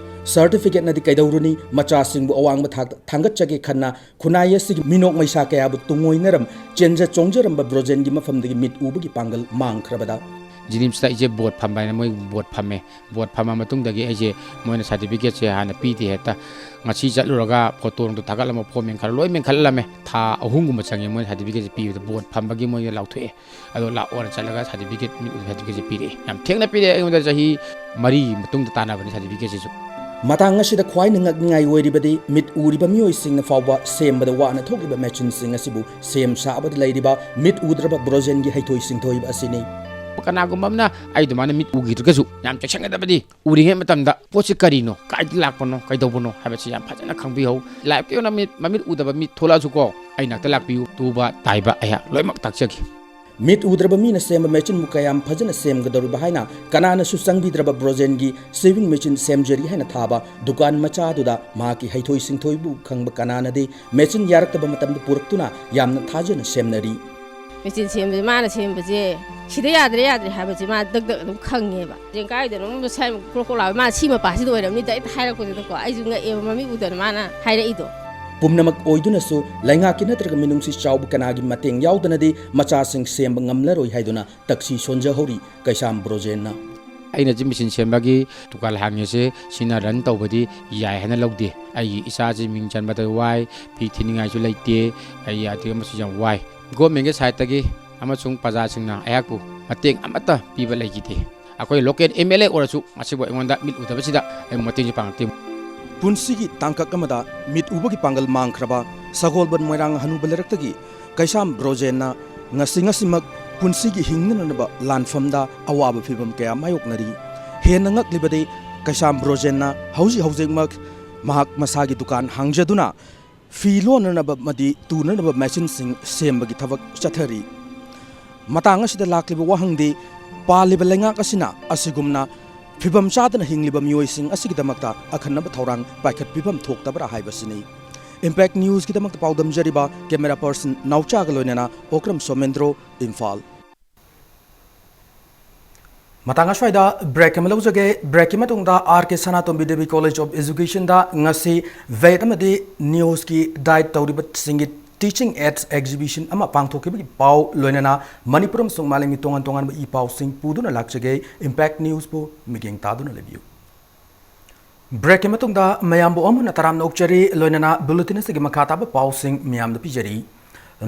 Certificateꯅꯗꯤ ꯀꯩꯗꯧꯔꯨꯅꯤ? ꯃꯆꯥꯁꯤꯡꯕꯨ ꯑꯋꯥꯡꯕ ꯊꯥꯛꯇ ꯊꯥꯡꯒꯠꯆꯒꯦ ꯈꯟꯅ ꯈꯨꯟꯅꯥꯏ ꯑꯁꯤꯒꯤ ꯃꯤꯅꯣꯛ ꯃꯩꯁꯥ ꯀꯌꯥꯕꯨ ꯇꯨꯡꯑꯣꯏꯅꯔꯝ ꯆꯦꯟꯖ ꯆꯣꯡꯖꯔꯝꯕ ꯕ꯭ꯔꯣꯖꯦꯟꯒꯤ ꯃꯐꯝꯗꯒꯤ ꯃꯤꯠ ꯎꯕꯒꯤ ꯄꯥꯡꯒꯜ ꯃꯥꯡꯈ꯭ꯔꯕꯗ꯫ JNIMSꯇ ꯏꯆꯦ board ꯐꯝꯕ ꯍꯥꯏꯅ ꯃꯣꯏ board ꯐꯝꯃꯦ꯫ Board ꯐꯝꯃ ꯃꯇꯨꯡꯗꯒꯤ ꯑꯩꯁꯦ ꯃꯣꯏꯅ certificateꯁꯦ ꯍꯥꯟꯅ ꯄꯤꯗꯦ, ꯍꯦꯛꯇ ꯉꯁꯤ ꯆꯠꯂꯨꯔꯒ photo ꯅꯨꯡꯇꯣ ꯊꯥꯒꯠꯂꯝꯃ form ꯃꯦꯟꯈꯠꯂ ꯂꯣꯏ ꯃꯦꯟꯈꯠꯂꯝꯃꯦ꯫ ꯊꯥ ꯑꯍꯨꯝꯒꯨꯝꯕ ꯆꯪꯉꯦ ꯃꯣꯏꯅ certificateꯁꯦ ꯄꯤꯕꯗ, board ꯐꯝꯕꯒꯤ ꯃꯣꯏꯅ ꯂꯥꯎꯊꯣꯛꯑꯦ꯫ ꯑꯗꯣ ꯂꯥꯛꯑꯣꯅ ꯆꯠꯂꯒ certificate, ꯃꯤꯠ ꯎꯕ certificateꯁꯦ ꯄꯤꯔꯛꯑꯦ꯫ ꯌꯥꯝ ꯊꯦꯡꯅ ꯄꯤꯔꯛꯑꯦ, ꯑꯩꯉꯣꯟꯗ ꯆꯍꯤ ꯃꯔꯤ ꯃꯇꯨꯡꯗ ꯇꯥꯟꯅꯕꯅꯤ certificateꯁꯤꯁꯨ꯫ ꯃꯇꯥꯡ ꯑꯁꯤꯗ ꯈ꯭ꯋꯥꯏ ꯅꯉꯛꯅꯤꯡꯉꯥꯏ ꯑꯣꯏꯔꯤꯕꯗꯤ ꯃꯤꯠ ꯎꯔꯤꯕ ꯃꯤꯑꯣꯏꯁꯤꯡꯅ ꯐꯥꯎꯕ ꯁꯦꯝꯕꯗ ꯋꯥꯅ ꯊꯣꯛꯂꯤꯕ machineꯁꯤꯡ ꯑꯁꯤꯕꯨ ꯁꯦꯝ ꯁꯥꯕꯗ ꯂꯩꯔꯤꯕ ꯃꯤꯠ ꯎꯗ꯭ꯔꯕ ꯕ꯭ꯔꯣꯖꯦꯟꯒꯤ ꯍꯩꯊꯣꯏ ꯁꯤꯡꯊꯣꯏꯕ ꯑꯁꯤꯅꯤ꯫ ꯀꯅꯥꯒꯨꯝꯕ ꯑꯃꯅ ꯑꯩ ꯑꯗꯨꯃꯥꯏꯅ ꯃꯤꯠ ꯎꯈꯤꯗ꯭ꯔꯒꯁꯨ ꯌꯥꯝ ꯆꯦꯛꯁꯤꯟꯒꯗꯕꯗꯤ, ꯎꯔꯤꯉꯩ ꯃꯇꯝꯗ ꯄꯣꯠꯁꯤ ꯀꯔꯤꯅꯣ, ꯀꯥꯏꯗ ꯂꯥꯛꯄꯅꯣ, ꯀꯩꯗꯧꯕꯅꯣ ꯍꯥꯏꯕꯁꯤ ꯌꯥꯝ ꯐꯖꯅ ꯈꯪꯕꯤꯍꯧ꯫ ꯂꯥꯏꯐꯀꯤ ꯑꯣꯏꯅ ꯃꯤꯠ, ꯃꯃꯤꯠ ꯎꯗꯕ ꯃꯤ ꯊꯣꯛꯂꯛꯑꯁꯨꯀꯣ, ꯑꯩ ꯅꯥꯛꯇ ꯂꯥꯛꯄꯤꯌꯨ, ꯇꯨꯕ, ꯇꯥꯏꯕ ꯑꯩꯍꯥꯛ ꯂꯣꯏꯅꯃꯛ ꯇꯥꯛꯆꯒꯦ꯫ ꯃꯤꯠ ꯎꯗ꯭ꯔꯕ ꯃꯤꯅ ꯁꯦꯝꯕ ꯃꯦꯆꯤꯟꯕꯨ ꯀꯌꯥꯝ ꯐꯖꯅ ꯁꯦꯝꯒꯗꯧꯔꯤꯕ ꯍꯥꯏꯅ ꯀꯅꯥꯅꯁꯨ ꯆꯪꯕꯤꯗ꯭ꯔꯕ ꯕ꯭ꯔꯣꯖꯦꯟꯒꯤ ꯁꯦꯚꯤꯡ ꯃꯦꯆꯤꯟ ꯁꯦꯝꯖꯔꯤ ꯍꯥꯏꯅ ꯊꯥꯕ ꯗꯨꯀꯥꯟ ꯃꯆꯥ ꯑꯗꯨꯗ ꯃꯍꯥꯛꯀꯤ ꯍꯩꯊꯣꯏ ꯁꯤꯡꯊꯣꯏꯕꯨ ꯈꯪꯕ ꯀꯅꯥꯅꯗꯤ ꯃꯦꯆꯤꯟ ꯌꯥꯔꯛꯇꯕ ꯃꯇꯝꯗ ꯄꯨꯔꯛꯇꯨꯅ ꯌꯥꯝꯅ ꯊꯥꯖꯅ ꯁꯦꯝꯅꯔꯤ꯫ ꯃꯦꯆꯤꯟ ꯁꯦꯝꯕꯁꯦ, ꯃꯥꯅ ꯁꯦꯝꯕꯁꯦ, ꯁꯤꯗ ꯌꯥꯗ꯭ꯔꯦ, ꯌꯥꯗ꯭ꯔꯦ ꯍꯥꯏꯕꯁꯦ ꯃꯥ ꯗꯛ ꯗꯛ ꯑꯗꯨꯝ ꯈꯪꯉꯦꯕ꯫ ꯃꯦꯆꯤꯟ ꯀꯥꯏꯗꯅꯣ ꯑꯗꯨꯝ ꯁ꯭ꯋꯥꯏ ꯀ꯭ꯔꯣꯛ ꯀ꯭ꯔꯣꯛ ꯂꯥꯎꯋꯦ, ꯃꯥꯅ ꯁꯤ ꯃꯄꯥꯁꯤꯗ ꯑꯣꯏꯔꯝꯅꯤꯗ ꯍꯦꯛꯇ ꯍꯥꯏꯔꯛꯄꯗꯨꯗꯀꯣ, ꯑꯩꯁꯨ ꯉꯛꯑꯦꯕ, ꯃꯃꯤꯠ ꯎꯗꯅ ꯃꯥꯅ ꯍꯥꯏꯔꯛꯏꯗꯣ꯫ ꯄꯨꯝꯅꯃꯛ ꯑꯣꯏꯗꯨꯅꯁꯨ ꯂꯩꯉꯥꯛꯀꯤ ꯅꯠꯇ꯭ꯔꯒ ꯃꯤꯅꯨꯡꯁꯤ ꯆꯥꯎꯕ ꯀꯅꯥꯒꯤ ꯃꯇꯦꯡ ꯌꯥꯎꯗꯅꯗꯤ ꯃꯆꯥꯁꯤꯡ ꯁꯦꯝꯕ ꯉꯝꯂꯔꯣꯏ ꯍꯥꯏꯗꯨꯅ ꯇꯛꯁꯤ ꯁꯣꯟꯖꯍꯧꯔꯤ ꯀꯩꯁꯥꯝ ꯕ꯭ꯔꯣꯖꯦꯟꯅ꯫ ꯑꯩꯅ ꯖꯤꯝ ꯃꯦꯆꯤꯟ ꯁꯦꯝꯕꯒꯤ ꯗꯨꯀꯥꯟ ꯍꯥꯡꯉꯤꯁꯦ ꯁꯤꯅ ꯔꯟ ꯇꯧꯕꯗꯤ ꯌꯥꯏ ꯍꯥꯏꯅ ꯂꯧꯗꯦ꯫ ꯑꯩꯒꯤ ꯏꯆꯥꯁꯤ ꯃꯤꯡ ꯆꯟꯕꯗ ꯋꯥꯏ, ꯐꯤ ꯊꯤꯅꯤꯡꯉꯥꯏꯁꯨ ꯂꯩꯇꯦ, ꯑꯩ ꯑꯗꯨ ꯑꯃꯁꯨ ꯌꯥꯝ ꯋꯥꯏ꯫ ꯒꯣꯔꯃꯦꯟꯒꯤ ꯁꯥꯏꯠꯇꯒꯤ ꯑꯃꯁꯨꯡ ꯄ꯭ꯔꯖꯥꯁꯤꯡꯅ ꯑꯩꯍꯥꯛꯄꯨ ꯃꯇꯦꯡ ꯑꯃꯠꯇ ꯄꯤꯕ ꯂꯩꯈꯤꯗꯦ꯫ ꯑꯩꯈꯣꯏ ꯂꯣꯀꯦꯜ ꯑꯦꯝ ꯑꯦꯜ ꯑꯦ ꯑꯣꯏꯔꯁꯨ ꯃꯁꯤꯕꯨ ꯑꯩꯉꯣꯟꯗ ꯃꯤꯠ ꯎꯗꯕꯁꯤꯗ ꯑꯩꯕꯨ ꯃꯇꯦꯡꯁꯨ ꯄꯥꯡꯂꯛꯇꯦ꯫ ꯄꯨꯟꯁꯤꯒꯤ ꯇꯥꯡꯀꯛ ꯑꯃꯗ ꯃꯤꯠ ꯎꯕꯒꯤ ꯄꯥꯡꯒꯜ ꯃꯥꯡꯈ꯭ꯔꯕ ꯁꯒꯣꯜꯕꯟ ꯃꯣꯏꯔꯥꯡ ꯍꯅꯨꯕ ꯂꯩꯔꯛꯇꯒꯤ ꯀꯩꯁꯥꯝ ꯕ꯭ꯔꯣꯖꯦꯟꯅ ꯉꯁꯤ ꯉꯁꯤꯃꯛ ꯄꯨꯟꯁꯤꯒꯤ ꯍꯤꯡꯅꯅꯕ ꯂꯥꯟꯐꯝꯗ ꯑꯋꯥꯕ ꯐꯤꯚꯝ ꯀꯌꯥ ꯃꯥꯌꯣꯛꯅꯔꯤ꯫ ꯍꯦꯟꯅ ꯉꯛꯂꯤꯕꯗꯤ ꯀꯩꯁꯥꯝ ꯕ꯭ꯔꯣꯖꯦꯟꯅ ꯍꯧꯖꯤꯛ ꯍꯧꯖꯤꯛꯃꯛ ꯃꯍꯥꯛ ꯃꯁꯥꯒꯤ ꯗꯨꯀꯥꯟ ꯍꯥꯡꯖꯗꯨꯅ ꯐꯤ ꯂꯣꯟꯅꯅꯕ ꯑꯃꯗꯤ ꯇꯨꯅꯅꯕ ꯃꯦꯆꯤꯟꯁꯤꯡ ꯁꯦꯝꯕꯒꯤ ꯊꯕꯛ ꯆꯠꯊꯔꯤ꯫ ꯃꯇꯥꯡ ꯑꯁꯤꯗ ꯂꯥꯛꯂꯤꯕ ꯋꯥꯍꯪꯗꯤ, ꯄꯥꯜꯂꯤꯕ ꯂꯩꯉꯥꯛ ꯑꯁꯤꯅ ꯑꯁꯤꯒꯨꯝꯅ ꯐꯤꯕꯝ ꯆꯥꯗꯅ ꯍꯤꯡꯂꯤꯕ ꯃꯤꯑꯣꯏꯁꯤꯡ ꯑꯁꯤꯒꯤꯗꯃꯛꯇ ꯑꯈꯟꯅꯕ ꯊꯧꯔꯥꯡ ꯄꯥꯏꯈꯠꯄꯤꯐꯝ ꯊꯣꯛꯇꯕ꯭ꯔꯥ ꯍꯥꯏꯕꯁꯤꯅꯤ꯫ ꯏꯝꯄꯦꯛ ꯅ꯭ꯌꯨꯁꯀꯤꯗꯃꯛꯇ ꯄꯥꯎꯗꯝꯖꯔꯤꯕ ꯀꯦꯃꯦꯔꯥ ꯄꯔꯁꯟ ꯅꯥꯎꯆꯥꯒ ꯂꯣꯏꯅꯅ ꯑꯣꯀ꯭ꯔꯝ ꯁꯣꯃꯦꯟꯗ꯭ꯔꯣ, ꯏꯝꯐꯥꯜ꯫ ꯃꯇꯥꯡ ꯑꯁ꯭ꯋꯥꯏꯗ ꯕ꯭ꯔꯦꯛ ꯑꯃ ꯂꯧꯖꯒꯦ꯫ ꯕ꯭ꯔꯦꯛꯀꯤ ꯃꯇꯨꯡꯗ R K Sanatombi Devi college of ꯏꯖꯨꯀꯦꯁꯟꯗ ꯉꯁꯤ ꯕꯦꯠ ꯑꯃꯗꯤ ꯅꯤꯌꯣꯁꯀꯤ ꯗꯥꯏꯠ ꯇꯧꯔꯤꯕꯁꯤꯡꯒꯤ ꯇꯤꯆꯤꯡ ꯑꯦꯗꯁ ꯑꯦꯛꯖꯤꯕꯤꯁꯟ ꯑꯃ ꯄꯥꯡꯊꯣꯛꯈꯤꯕꯒꯤ ꯄꯥꯎ, ꯂꯣꯏꯅꯅ ꯃꯅꯤꯄꯨꯔ ꯑꯃꯁꯨꯡ ꯃꯥꯂꯦꯝꯒꯤ ꯇꯣꯉꯥꯟ ꯇꯣꯉꯥꯟꯕ ꯏ ꯄꯥꯎꯁꯤꯡ ꯄꯨꯗꯨꯅ ꯂꯥꯛꯆꯒꯦ꯫ ꯏꯝꯄꯦꯛ ꯅ꯭ꯌꯨꯁꯄꯨ ꯃꯤꯠꯌꯦꯡ ꯇꯥꯗꯨꯅ ꯂꯩꯕꯤꯌꯨ꯫ ꯕ꯭ꯔꯦꯛꯀꯤ ꯃꯇꯨꯡꯗ ꯃꯌꯥꯝꯕꯨ ꯑꯃꯨꯛ ꯍꯟꯅ ꯇꯔꯥꯝꯅ ꯑꯣꯛꯆꯔꯤ꯫ ꯂꯣꯏꯅꯅ ꯕꯨꯂꯦꯇꯤꯟ ꯑꯁꯤꯒꯤ ꯃꯈꯥ ꯇꯥꯕ ꯄꯥꯎꯁꯤꯡ ꯃꯤꯌꯥꯝꯗ ꯄꯤꯖꯔꯤ꯫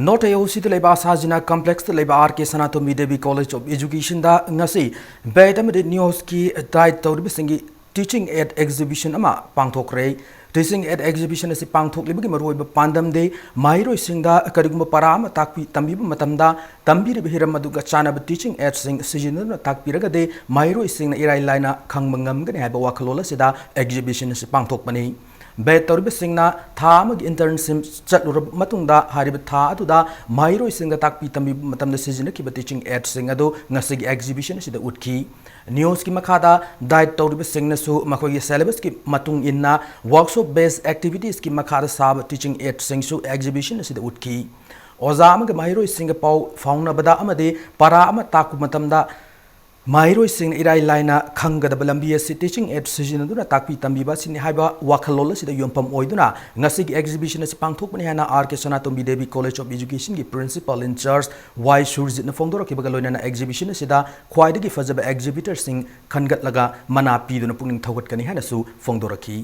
ꯅꯣꯔꯠ ꯑꯦ ꯑꯣ ꯁꯤꯗ ꯂꯩꯕ ꯑꯁꯥꯖꯤꯅꯥ ꯀꯝꯄ꯭ꯂꯦꯛꯁꯇ ꯂꯩꯕ R K Sanatombi Devi college of ꯏꯖꯨꯀꯦꯁꯟꯗ ꯉꯁꯤ ꯕꯦꯠ ꯑꯃꯗꯤ ꯅꯤꯌꯣꯁꯀꯤ ꯗꯥꯏꯠ ꯇꯧꯔꯤꯕꯁꯤꯡꯒꯤ ꯇꯤꯆꯤꯡ ꯑꯦꯗ ꯑꯦꯛꯖꯤꯕꯤꯁꯟ ꯑꯃ ꯄꯥꯡꯊꯣꯛꯈ꯭ꯔꯦ꯫ Teaching Aid Exhibition ꯑꯁꯤ ꯄꯥꯡꯊꯣꯛꯂꯤꯕꯒꯤ ꯃꯔꯨꯑꯣꯏꯕ ꯄꯥꯟꯗꯝꯗꯤ ꯃꯍꯩꯔꯣꯏꯁꯤꯡꯗ ꯀꯔꯤꯒꯨꯝꯕ ꯄꯔꯥ ꯑꯃ ꯇꯥꯛꯄꯤ ꯇꯝꯕꯤꯕ ꯃꯇꯝꯗ ꯇꯝꯕꯤꯔꯤꯕ ꯍꯤꯔꯝ ꯑꯗꯨꯒ ꯆꯥꯟꯅꯕ teaching aidꯁꯤꯡ ꯁꯤꯖꯤꯟꯅꯗꯨꯅ ꯇꯥꯛꯄꯤꯔꯒꯗꯤ ꯃꯍꯩꯔꯣꯏꯁꯤꯡꯅ ꯏꯔꯥꯏ ꯂꯥꯏꯅ ꯈꯪꯕ ꯉꯝꯒꯅꯤ ꯍꯥꯏꯕ ꯋꯥꯈꯜꯂꯣꯟ ꯑꯁꯤꯗ exhibition ꯑꯁꯤ ꯄꯥꯡꯊꯣꯛꯄꯅꯤ꯫ B.Ed ꯇꯧꯔꯤꯕꯁꯤꯡꯅ ꯊꯥ ꯑꯃꯒꯤ internship ꯆꯠꯂꯨꯔꯕ ꯃꯇꯨꯡꯗ ꯍꯥꯏꯔꯤꯕ ꯊꯥ ꯑꯗꯨꯗ ꯃꯍꯩꯔꯣꯏꯁꯤꯡꯗ ꯇꯥꯛꯄꯤ ꯇꯝꯕꯤꯕ ꯃꯇꯝꯗ ꯁꯤꯖꯤꯟꯅꯈꯤꯕ teaching aidꯁꯤꯡ ꯑꯗꯨ ꯉꯁꯤꯒꯤ exhibition ꯑꯁꯤꯗ ꯎꯠꯈꯤ꯫ Newsꯀꯤ ꯃꯈꯥꯗ, B.Ed ꯇꯧꯔꯤꯕꯁꯤꯡꯅꯁꯨ ꯃꯈꯣꯏꯒꯤ syllabusꯀꯤ ꯃꯇꯨꯡ ꯏꯟꯅ workshop based activitiesꯀꯤ ꯃꯈꯥꯗ ꯁꯥꯕ teaching aidꯁꯤꯡꯁꯨ exhibition ꯑꯁꯤꯗ ꯎꯠꯈꯤ꯫ ꯑꯣꯖꯥ ꯑꯃꯒ ꯃꯍꯩꯔꯣꯏꯁꯤꯡꯒ ꯄꯥꯎ ꯐꯥꯎꯅꯕꯗ ꯑꯃꯗꯤ ꯄꯔꯥ ꯑꯃ ꯇꯥꯛꯄ ꯃꯇꯝꯗ ꯃꯍꯩꯔꯣꯏꯁꯤꯡꯅ ꯏꯔꯥꯏ ꯂꯥꯏꯅ ꯈꯪꯒꯗꯕ ꯂꯝꯕꯤ ꯑꯁꯤ teaching aid ꯁꯤꯖꯤꯟꯅꯗꯨꯅ ꯇꯥꯛꯄꯤ ꯇꯝꯕꯤꯕ ꯑꯁꯤꯅꯤ ꯍꯥꯏꯕ ꯋꯥꯈꯜꯂꯣꯟ ꯑꯁꯤꯗ ꯌꯨꯝꯐꯝ ꯑꯣꯏꯗꯨꯅ ꯉꯁꯤꯒꯤ exhibition ꯑꯁꯤ ꯄꯥꯡꯊꯣꯛꯄꯅꯤ ꯍꯥꯏꯅ R K Sanatombi Devi College of Educationꯒꯤ principal in charge Y ꯁꯨꯔꯖꯤꯠꯅ ꯐꯣꯡꯗꯣꯔꯛꯈꯤꯕꯒ ꯂꯣꯏꯅꯅ exhibition ꯑꯁꯤꯗ ꯈ꯭ꯋꯥꯏꯗꯒꯤ ꯐꯖꯕ exhibitorꯁꯤꯡ ꯈꯟꯒꯠꯂꯒ ꯃꯅꯥ ꯄꯤꯗꯨꯅ ꯄꯨꯛꯅꯤꯡ ꯊꯧꯒꯠꯀꯅꯤ ꯍꯥꯏꯅꯁꯨ ꯐꯣꯡꯗꯣꯔꯛꯈꯤ꯫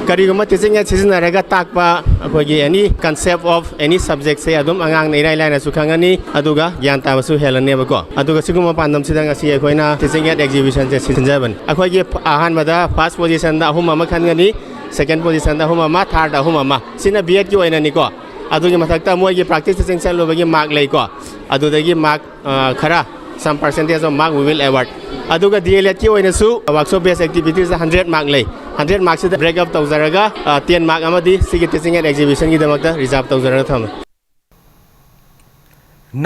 ꯀꯔꯤꯒꯨꯝꯕ teaching aid ꯁꯤꯖꯤꯟꯅꯔꯒ ꯇꯥꯛꯄ ꯑꯩꯈꯣꯏꯒꯤ any concept of any subjectꯁꯦ ꯑꯗꯨꯝ ꯑꯉꯥꯡꯅ ꯏꯔꯥꯏ ꯂꯥꯏꯅꯁꯨ ꯈꯪꯉꯅꯤ, ꯑꯗꯨꯒ ꯒ꯭ꯌꯥꯟ ꯇꯥꯕꯁꯨ ꯍꯦꯜꯂꯅꯦꯕꯀꯣ꯫ ꯑꯗꯨꯒ ꯁꯤꯒꯨꯝꯕ ꯄꯥꯟꯗꯝꯁꯤꯗ ꯉꯁꯤ ꯑꯩꯈꯣꯏꯅ teaching aid exhibitionꯁꯦ ꯁꯤꯟꯖꯕꯅꯤ꯫ ꯑꯩꯈꯣꯏꯒꯤ ꯑꯍꯥꯟꯕꯗ first positionꯗ ꯑꯍꯨꯝ ꯑꯃ ꯈꯟꯒꯅꯤ, second positionꯗ ꯑꯍꯨꯝ ꯑꯃ, thirdꯇ ꯑꯍꯨꯝ ꯑꯃ꯫ ꯁꯤꯅ B.Edꯀꯤ ꯑꯣꯏꯅꯅꯤꯀꯣ꯫ ꯑꯗꯨꯒꯤ ꯃꯊꯛꯇ ꯃꯣꯏꯒꯤ practice teaching ꯆꯠꯂꯨꯕꯒꯤ mark ꯂꯩꯀꯣ꯫ ꯑꯗꯨꯗꯒꯤ mark ꯑ, ꯈꯔ, some percentage of mark we will award꯫ ꯑꯗꯨꯒ D.El.Edꯀꯤ ꯑꯣꯏꯅꯁꯨ workshop based activitiesꯇ hundred mark ꯂꯩ꯫ Hundred markꯁꯤꯗ break up ꯇꯧꯖꯔꯒ, ꯑ, ten mark ꯑꯃꯗꯤ ꯁꯤꯒꯤ teaching aid exhibitionꯒꯤꯗꯃꯛꯇ reserve ꯇꯧꯖꯔꯒ ꯊꯝꯃꯦ꯫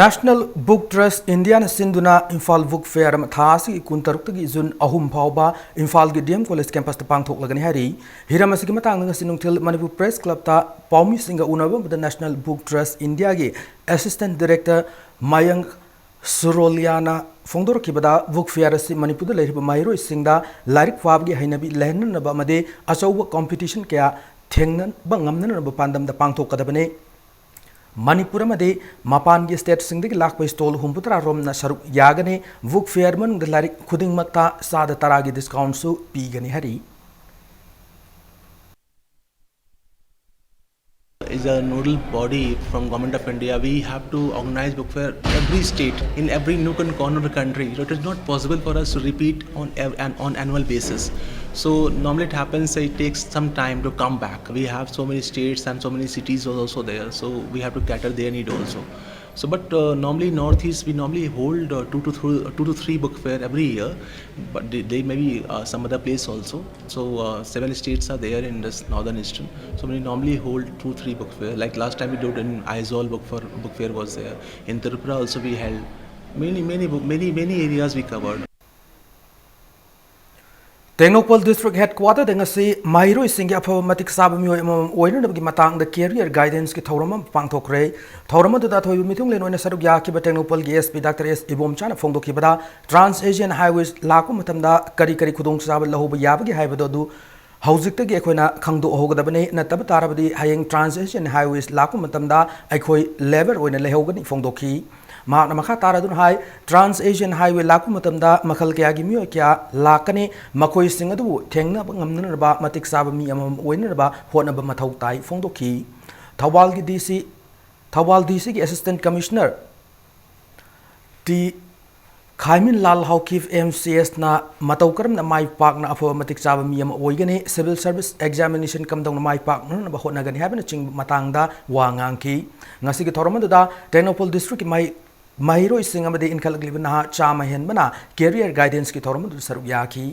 National Book Trust Indiaꯅ ꯁꯤꯟꯗꯨꯅ Imphal Book Fair ꯑꯃ ꯊꯥ ꯑꯁꯤꯒꯤ ꯀꯨꯟꯇꯔꯨꯛꯇꯒꯤ June ꯑꯍꯨꯝ ꯐꯥꯎꯕ ꯏꯝꯐꯥꯜꯒꯤ D M College campusꯇ ꯄꯥꯡꯊꯣꯛꯂꯒꯅꯤ ꯍꯥꯏꯔꯤ꯫ ꯍꯤꯔꯝ ꯑꯁꯤꯒꯤ ꯃꯇꯥꯡꯗ ꯉꯁꯤ ꯅꯨꯡꯊꯤꯜ ꯃꯅꯤꯄꯨꯔ Press Clubꯇ ꯄꯥꯎꯃꯤꯁꯤꯡꯒ ꯎꯅꯕ ꯑꯃꯗ National Book Trust Indiaꯒꯤ Assistant Director ꯃꯌꯪ ꯁꯨꯔꯣꯂꯤꯌꯥꯅ ꯐꯣꯡꯗꯣꯔꯛꯈꯤꯕꯗ, book fair ꯑꯁꯤ ꯃꯅꯤꯄꯨꯔꯗ ꯂꯩꯔꯤꯕ ꯃꯍꯩꯔꯣꯏꯁꯤꯡꯗ ꯂꯥꯏꯔꯤꯛ ꯄꯥꯕꯒꯤ ꯍꯩꯅꯕꯤ ꯂꯩꯍꯟꯅꯅꯕ ꯑꯃꯗꯤ ꯑꯆꯧꯕ competition ꯀꯌꯥ ꯊꯦꯡꯅꯕ ꯉꯝꯅꯅꯕ ꯄꯥꯟꯗꯝꯗ ꯄꯥꯡꯊꯣꯛꯀꯗꯕꯅꯤ꯫ ꯃꯅꯤꯄꯨꯔ ꯑꯃꯗꯤ ꯃꯄꯥꯟꯒꯤ stateꯁꯤꯡꯗꯒꯤ ꯂꯥꯛꯄ stall ꯍꯨꯝꯐꯨꯇꯔꯥ ꯔꯣꯝꯅ ꯁꯔꯨꯛ ꯌꯥꯒꯅꯤ꯫ Book fair ꯃꯅꯨꯡꯗ ꯂꯥꯏꯔꯤꯛ ꯈꯨꯗꯤꯡꯃꯛꯇ ꯆꯥꯗ ꯇꯔꯥꯒꯤ discountꯁꯨ ꯄꯤꯒꯅꯤ ꯍꯥꯏꯔꯤ꯫ As a nodal body from Government of India, we have to organize book fair every state, in every nook and corner of the country. So it is not possible for us to repeat on ev- an on annual basis. So normally it happens that it takes some time to come back. We have so many states and so many cities are also there, so we have to cater their need also. So, but uh, normally Northeast, we normally hold uh, two to three, two to three book fair every year, but they, they may be uh, some other place also. So uh, seven states are there in this northern eastern. So we normally hold two, three book fair. Like last time we did in Aizawl book fair, book fair was there. In Tripura also we held. Many, many, book- many, many areas we covered. ꯇꯦꯡꯅꯧꯄꯜ district ꯍꯦꯗꯀ꯭ꯋꯥꯇꯔꯗ ꯉꯁꯤ ꯃꯍꯩꯔꯣꯏꯁꯤꯡꯒꯤ ꯑꯐꯕ ꯃꯇꯤꯛ ꯆꯥꯕ ꯃꯤꯑꯣꯏ ꯑꯃꯃꯝ ꯑꯣꯏꯅꯅꯕꯒꯤ ꯃꯇꯥꯡꯗ ꯀꯦꯔꯤꯌꯔ ꯒꯥꯏꯗꯦꯟꯁꯀꯤ ꯊꯧꯔꯝ ꯑꯃ ꯄꯥꯡꯊꯣꯛꯈ꯭ꯔꯦ꯫ ꯊꯧꯔꯝ ꯑꯗꯨꯗ ꯑꯊꯣꯏꯕ ꯃꯤꯊꯨꯡꯂꯦꯟ ꯑꯣꯏꯅ ꯁꯔꯨꯛ ꯌꯥꯈꯤꯕ ꯇꯦꯡꯅꯧꯄꯜꯒꯤ S P Doctor S ꯏꯕꯣꯝꯆꯥꯅ ꯐꯣꯡꯗꯣꯛꯈꯤꯕꯗ, Trans Asian Highways ꯂꯥꯛꯄ ꯃꯇꯝꯗ ꯀꯔꯤ ꯀꯔꯤ ꯈꯨꯗꯣꯡꯆꯥꯕ ꯂꯧꯍꯧꯕ ꯌꯥꯕꯒꯦ ꯍꯥꯏꯕꯗꯨ ꯑꯗꯨ ꯍꯧꯖꯤꯛꯇꯒꯤ ꯑꯩꯈꯣꯏꯅ ꯈꯪꯗꯣꯛꯍꯧꯒꯗꯕꯅꯤ꯫ ꯅꯠꯇꯕ ꯇꯥꯔꯕꯗꯤ ꯍꯌꯦꯡ Trans Asian Highways ꯂꯥꯛꯄ ꯃꯇꯝꯗ ꯑꯩꯈꯣꯏ ꯂꯦꯕꯔ ꯑꯣꯏꯅ ꯂꯩꯍꯧꯒꯅꯤ ꯐꯣꯡꯗꯣꯛꯈꯤ꯫ ꯃꯍꯥꯛꯅ ꯃꯈꯥ ꯇꯥꯔꯗꯨꯅ ꯍꯥꯏ, Trans Asian Highway ꯂꯥꯛꯄ ꯃꯇꯝꯗ ꯃꯈꯜ ꯀꯌꯥꯒꯤ ꯃꯤꯑꯣꯏ ꯀꯌꯥ ꯂꯥꯛꯀꯅꯤ, ꯃꯈꯣꯏꯁꯤꯡ ꯑꯗꯨꯕꯨ ꯊꯦꯡꯅꯕ ꯉꯝꯅꯅꯕ ꯃꯇꯤꯛ ꯆꯥꯕ ꯃꯤ ꯑꯃꯃꯝ ꯑꯣꯏꯅꯅꯕ ꯍꯣꯠꯅꯕ ꯃꯊꯧ ꯇꯥꯏ ꯐꯣꯡꯗꯣꯛꯈꯤ꯫ ꯊꯧꯕꯥꯜꯒꯤ D C, Thoubal D Cꯒꯤ Assistant Commissioner T ꯈꯥꯏꯃꯤꯟꯂꯥꯜ Haokip M C Sꯅ ꯃꯇꯧ ꯀꯔꯝꯅ ꯃꯥꯏ ꯄꯥꯛꯅ ꯑꯐꯕ ꯃꯇꯤꯛ ꯆꯥꯕ ꯃꯤ ꯑꯃ ꯑꯣꯏꯒꯅꯤ, civil service examination ꯀꯝꯗꯧꯅ ꯃꯥꯏ ꯄꯥꯛꯅꯅꯕ ꯍꯣꯠꯅꯒꯅꯤ ꯍꯥꯏꯕꯅꯆꯤꯡꯕ ꯃꯇꯥꯡꯗ ꯋꯥ ꯉꯥꯡꯈꯤ꯫ ꯉꯁꯤꯒꯤ ꯊꯧꯔꯝ ꯑꯗꯨꯗ ꯇꯦꯡꯅꯧꯄꯜ ꯗꯤꯁꯇ꯭ꯔꯤꯛꯀꯤ ꯃꯍꯩ ꯃꯍꯩꯔꯣꯏꯁꯤꯡ ꯑꯃꯗꯤ ꯏꯟꯈꯠꯂꯛꯂꯤꯕ ꯅꯍꯥ ꯆꯥꯝꯃ ꯍꯦꯟꯕꯅ ꯀꯦꯔꯤꯌꯔ ꯒꯥꯏꯗꯦꯟꯁꯀꯤ ꯊꯧꯔꯝ ꯑꯗꯨꯗ ꯁꯔꯨꯛ ꯌꯥꯈꯤ꯫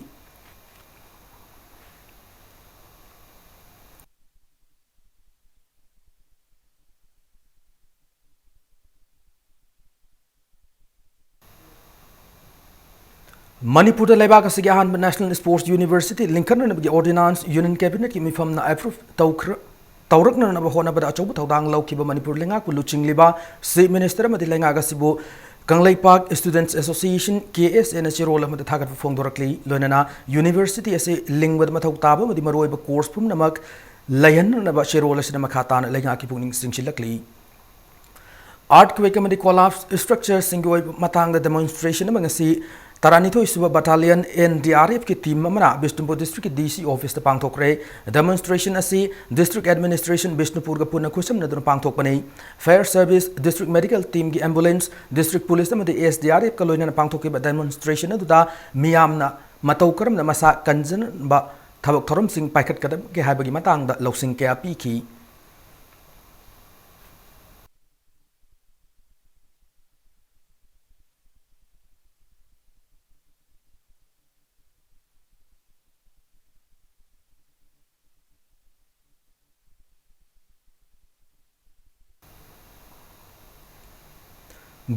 ꯃꯅꯤꯄꯨꯔꯗ ꯂꯩꯕꯥꯛ ꯑꯁꯤꯒꯤ ꯑꯍꯥꯟꯕ National Sports University ꯂꯤꯡꯈꯠꯅꯅꯕꯒꯤ ordinance Union Cabinetꯀꯤ ꯃꯤꯐꯝꯅ approve ꯇꯧꯈ꯭ꯔ-, ꯇꯧꯔꯛꯅꯅꯕ ꯍꯣꯠꯅꯕꯗ ꯑꯆꯧꯕ ꯊꯧꯗꯥꯡ ꯂꯧꯈꯤꯕ ꯃꯅꯤꯄꯨꯔ ꯂꯩꯉꯥꯛꯄꯨ ꯂꯨꯆꯤꯡꯂꯤꯕ Chief Minister ꯑꯃꯗꯤ ꯂꯩꯉꯥꯛ ꯑꯁꯤꯕꯨ Kangleipak Students Association, K S Aꯅ ꯆꯦꯔꯣꯜ ꯑꯃꯗ ꯊꯥꯒꯠꯄ ꯐꯣꯡꯗꯣꯔꯛꯂꯤ꯫ ꯂꯣꯏꯅꯅ university ꯑꯁꯤ ꯂꯤꯡꯕꯗ ꯃꯊꯧ ꯇꯥꯕ ꯑꯃꯗꯤ ꯃꯔꯨꯑꯣꯏꯕ course ꯄꯨꯝꯅꯃꯛ ꯂꯩꯍꯟꯅꯅꯕ ꯆꯦꯔꯣꯜ ꯑꯁꯤꯅ ꯃꯈꯥ ꯇꯥꯅ ꯂꯩꯉꯥꯛꯀꯤ ꯄꯨꯛꯅꯤꯡ ꯆꯤꯡꯁꯤꯜꯂꯛꯂꯤ꯫ Earthquake ꯑꯃꯗꯤ collapse structureꯁꯤꯡꯒꯤ ꯑꯣꯏꯕ ꯃꯇꯥꯡꯗ demonstration ꯑꯃ ꯉꯁꯤ ꯇꯔꯥꯅꯤꯊꯣꯏ ꯁꯨꯕ Battalion N D R F ꯀꯤ team ꯑꯃꯅ ꯕꯤꯁꯅꯨꯄꯨꯔ district ꯀꯤ D C office ꯇ ꯄꯥꯡꯊꯣꯛꯈ꯭ꯔꯦ꯫ Demonstration ꯑꯁꯤ district administration ꯕꯤꯁꯅꯨꯄꯨꯔꯒ ꯄꯨꯟꯅ ꯈꯨꯠꯁꯝꯅꯗꯨꯅ ꯄꯥꯡꯊꯣꯛꯄꯅꯤ꯫ Fire service, district medical team ꯒꯤ ambulance, district police ꯑꯃꯗꯤ S D R F ꯀ ꯂꯣꯏꯅꯅ ꯄꯥꯡꯊꯣꯛꯈꯤꯕ demonstration ꯑꯗꯨꯗ ꯃꯤꯌꯥꯝꯅ ꯃꯇꯧ ꯀꯔꯝꯅ ꯃꯁꯥ ꯀꯟꯖꯅꯕ ꯊꯕꯛ ꯊꯧꯔꯝꯁꯤꯡ ꯄꯥꯏꯈꯠꯀꯗꯒꯦ ꯍꯥꯏꯕꯒꯤ ꯃꯇꯥꯡꯗ ꯂꯧꯁꯤꯡ ꯀꯌꯥ ꯄꯤꯈꯤ꯫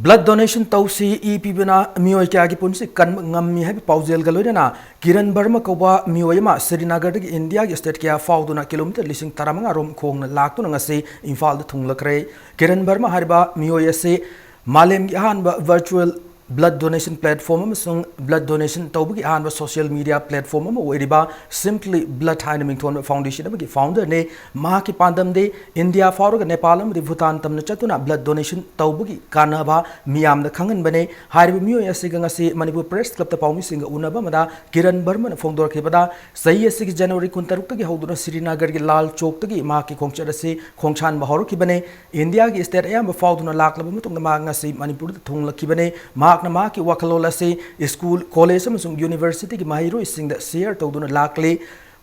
Blood donation ꯇꯧꯁꯤ, ꯏ ꯄꯤꯕꯅ ꯃꯤꯑꯣꯏ ꯀꯌꯥꯒꯤ ꯄꯨꯟꯁꯤ ꯀꯟꯕ ꯉꯝꯃꯤ ꯍꯥꯏꯕ ꯄꯥꯎꯖꯦꯜꯒ ꯂꯣꯏꯅꯅ ꯀꯤꯔꯟ ꯕꯔꯃ ꯀꯧꯕ ꯃꯤꯑꯣꯏ ꯑꯃ ꯁ꯭ꯔꯤꯅꯒꯔꯗꯒꯤ ꯏꯟꯗꯤꯌꯥꯒꯤ state ꯀꯌꯥ ꯐꯥꯎꯗꯨꯅ kilometre ꯂꯤꯁꯤꯡ ꯇꯔꯥꯃꯉꯥ ꯔꯣꯝ ꯈꯣꯡꯅ ꯂꯥꯛꯇꯨꯅ ꯉꯁꯤ ꯏꯝꯐꯥꯜꯗ ꯊꯨꯡꯂꯈ꯭ꯔꯦ꯫ ꯀꯤꯔꯟ ꯕꯔꯃ ꯍꯥꯏꯔꯤꯕ ꯃꯤꯑꯣꯏ ꯑꯁꯤ ꯃꯥꯂꯦꯝꯒꯤ ꯑꯍꯥꯟꯕ virtual blood donation platform ꯑꯃꯁꯨꯡ blood donation ꯇꯧꯕꯒꯤ ꯑꯍꯥꯟꯕ social media platform ꯑꯃ ꯑꯣꯏꯔꯤꯕ Simply Blood ꯍꯥꯏꯅ ꯃꯤꯡꯊꯣꯟꯕ foundation ꯑꯃꯒꯤ founder ꯅꯤ꯫ ꯃꯍꯥꯛꯀꯤ ꯄꯥꯟꯗꯝꯗꯤ ꯏꯟꯗꯤꯌꯥ ꯐꯥꯎꯔꯒ ꯅꯦꯄꯥꯜ ꯑꯃꯗꯤ ꯚꯨꯇꯥꯟ ꯇꯝꯅ ꯆꯠꯇꯨꯅ blood donation ꯇꯧꯕꯒꯤ ꯀꯥꯟꯅꯕ ꯃꯤꯌꯥꯝꯗ ꯈꯪꯍꯟꯕꯅꯤ꯫ ꯍꯥꯏꯔꯤꯕ ꯃꯤꯑꯣꯏ ꯑꯁꯤꯒ ꯉꯁꯤ ꯃꯅꯤꯄꯨꯔ Press Club ꯇ ꯄꯥꯎꯃꯤꯁꯤꯡꯒ ꯎꯅꯕ ꯑꯃꯗ ꯀꯤꯔꯟ ꯕꯔꯃꯅ ꯐꯣꯡꯗꯣꯔꯛꯈꯤꯕꯗ, ꯆꯍꯤ ꯑꯁꯤꯒꯤ January ꯀꯨꯟꯇꯔꯨꯛꯇꯒꯤ ꯍꯧꯗꯨꯅ ꯁ꯭ꯔꯤꯅꯒꯔꯒꯤ ꯂꯥꯜ ꯆꯣꯛꯇꯒꯤ ꯃꯍꯥꯛꯀꯤ ꯈꯣꯡꯆꯠ ꯑꯁꯤ ꯈꯣꯡꯁꯥꯟꯕ ꯍꯧꯔꯛꯈꯤꯕꯅꯤ꯫ ꯏꯟꯗꯤꯌꯥꯒꯤ state ꯑꯌꯥꯝꯕ ꯐꯥꯎꯗꯨꯅ ꯂꯥꯛꯂꯕ ꯃꯇꯨꯡꯗ ꯃꯍꯥꯛ ꯉꯁꯤ ꯃꯅꯤꯄꯨꯔꯗ ꯊꯨꯡꯂꯛꯈꯤꯕꯅꯤ꯫ ꯃꯍꯥꯛꯅ ꯃꯍꯥꯛꯀꯤ ꯋꯥꯈꯜꯂꯣꯟ ꯑꯁꯤ school, college ꯑꯃꯁꯨꯡ university ꯒꯤ ꯃꯍꯩꯔꯣꯏꯁꯤꯡꯗ share ꯇꯧꯗꯨꯅ ꯂꯥꯛꯂꯤ꯫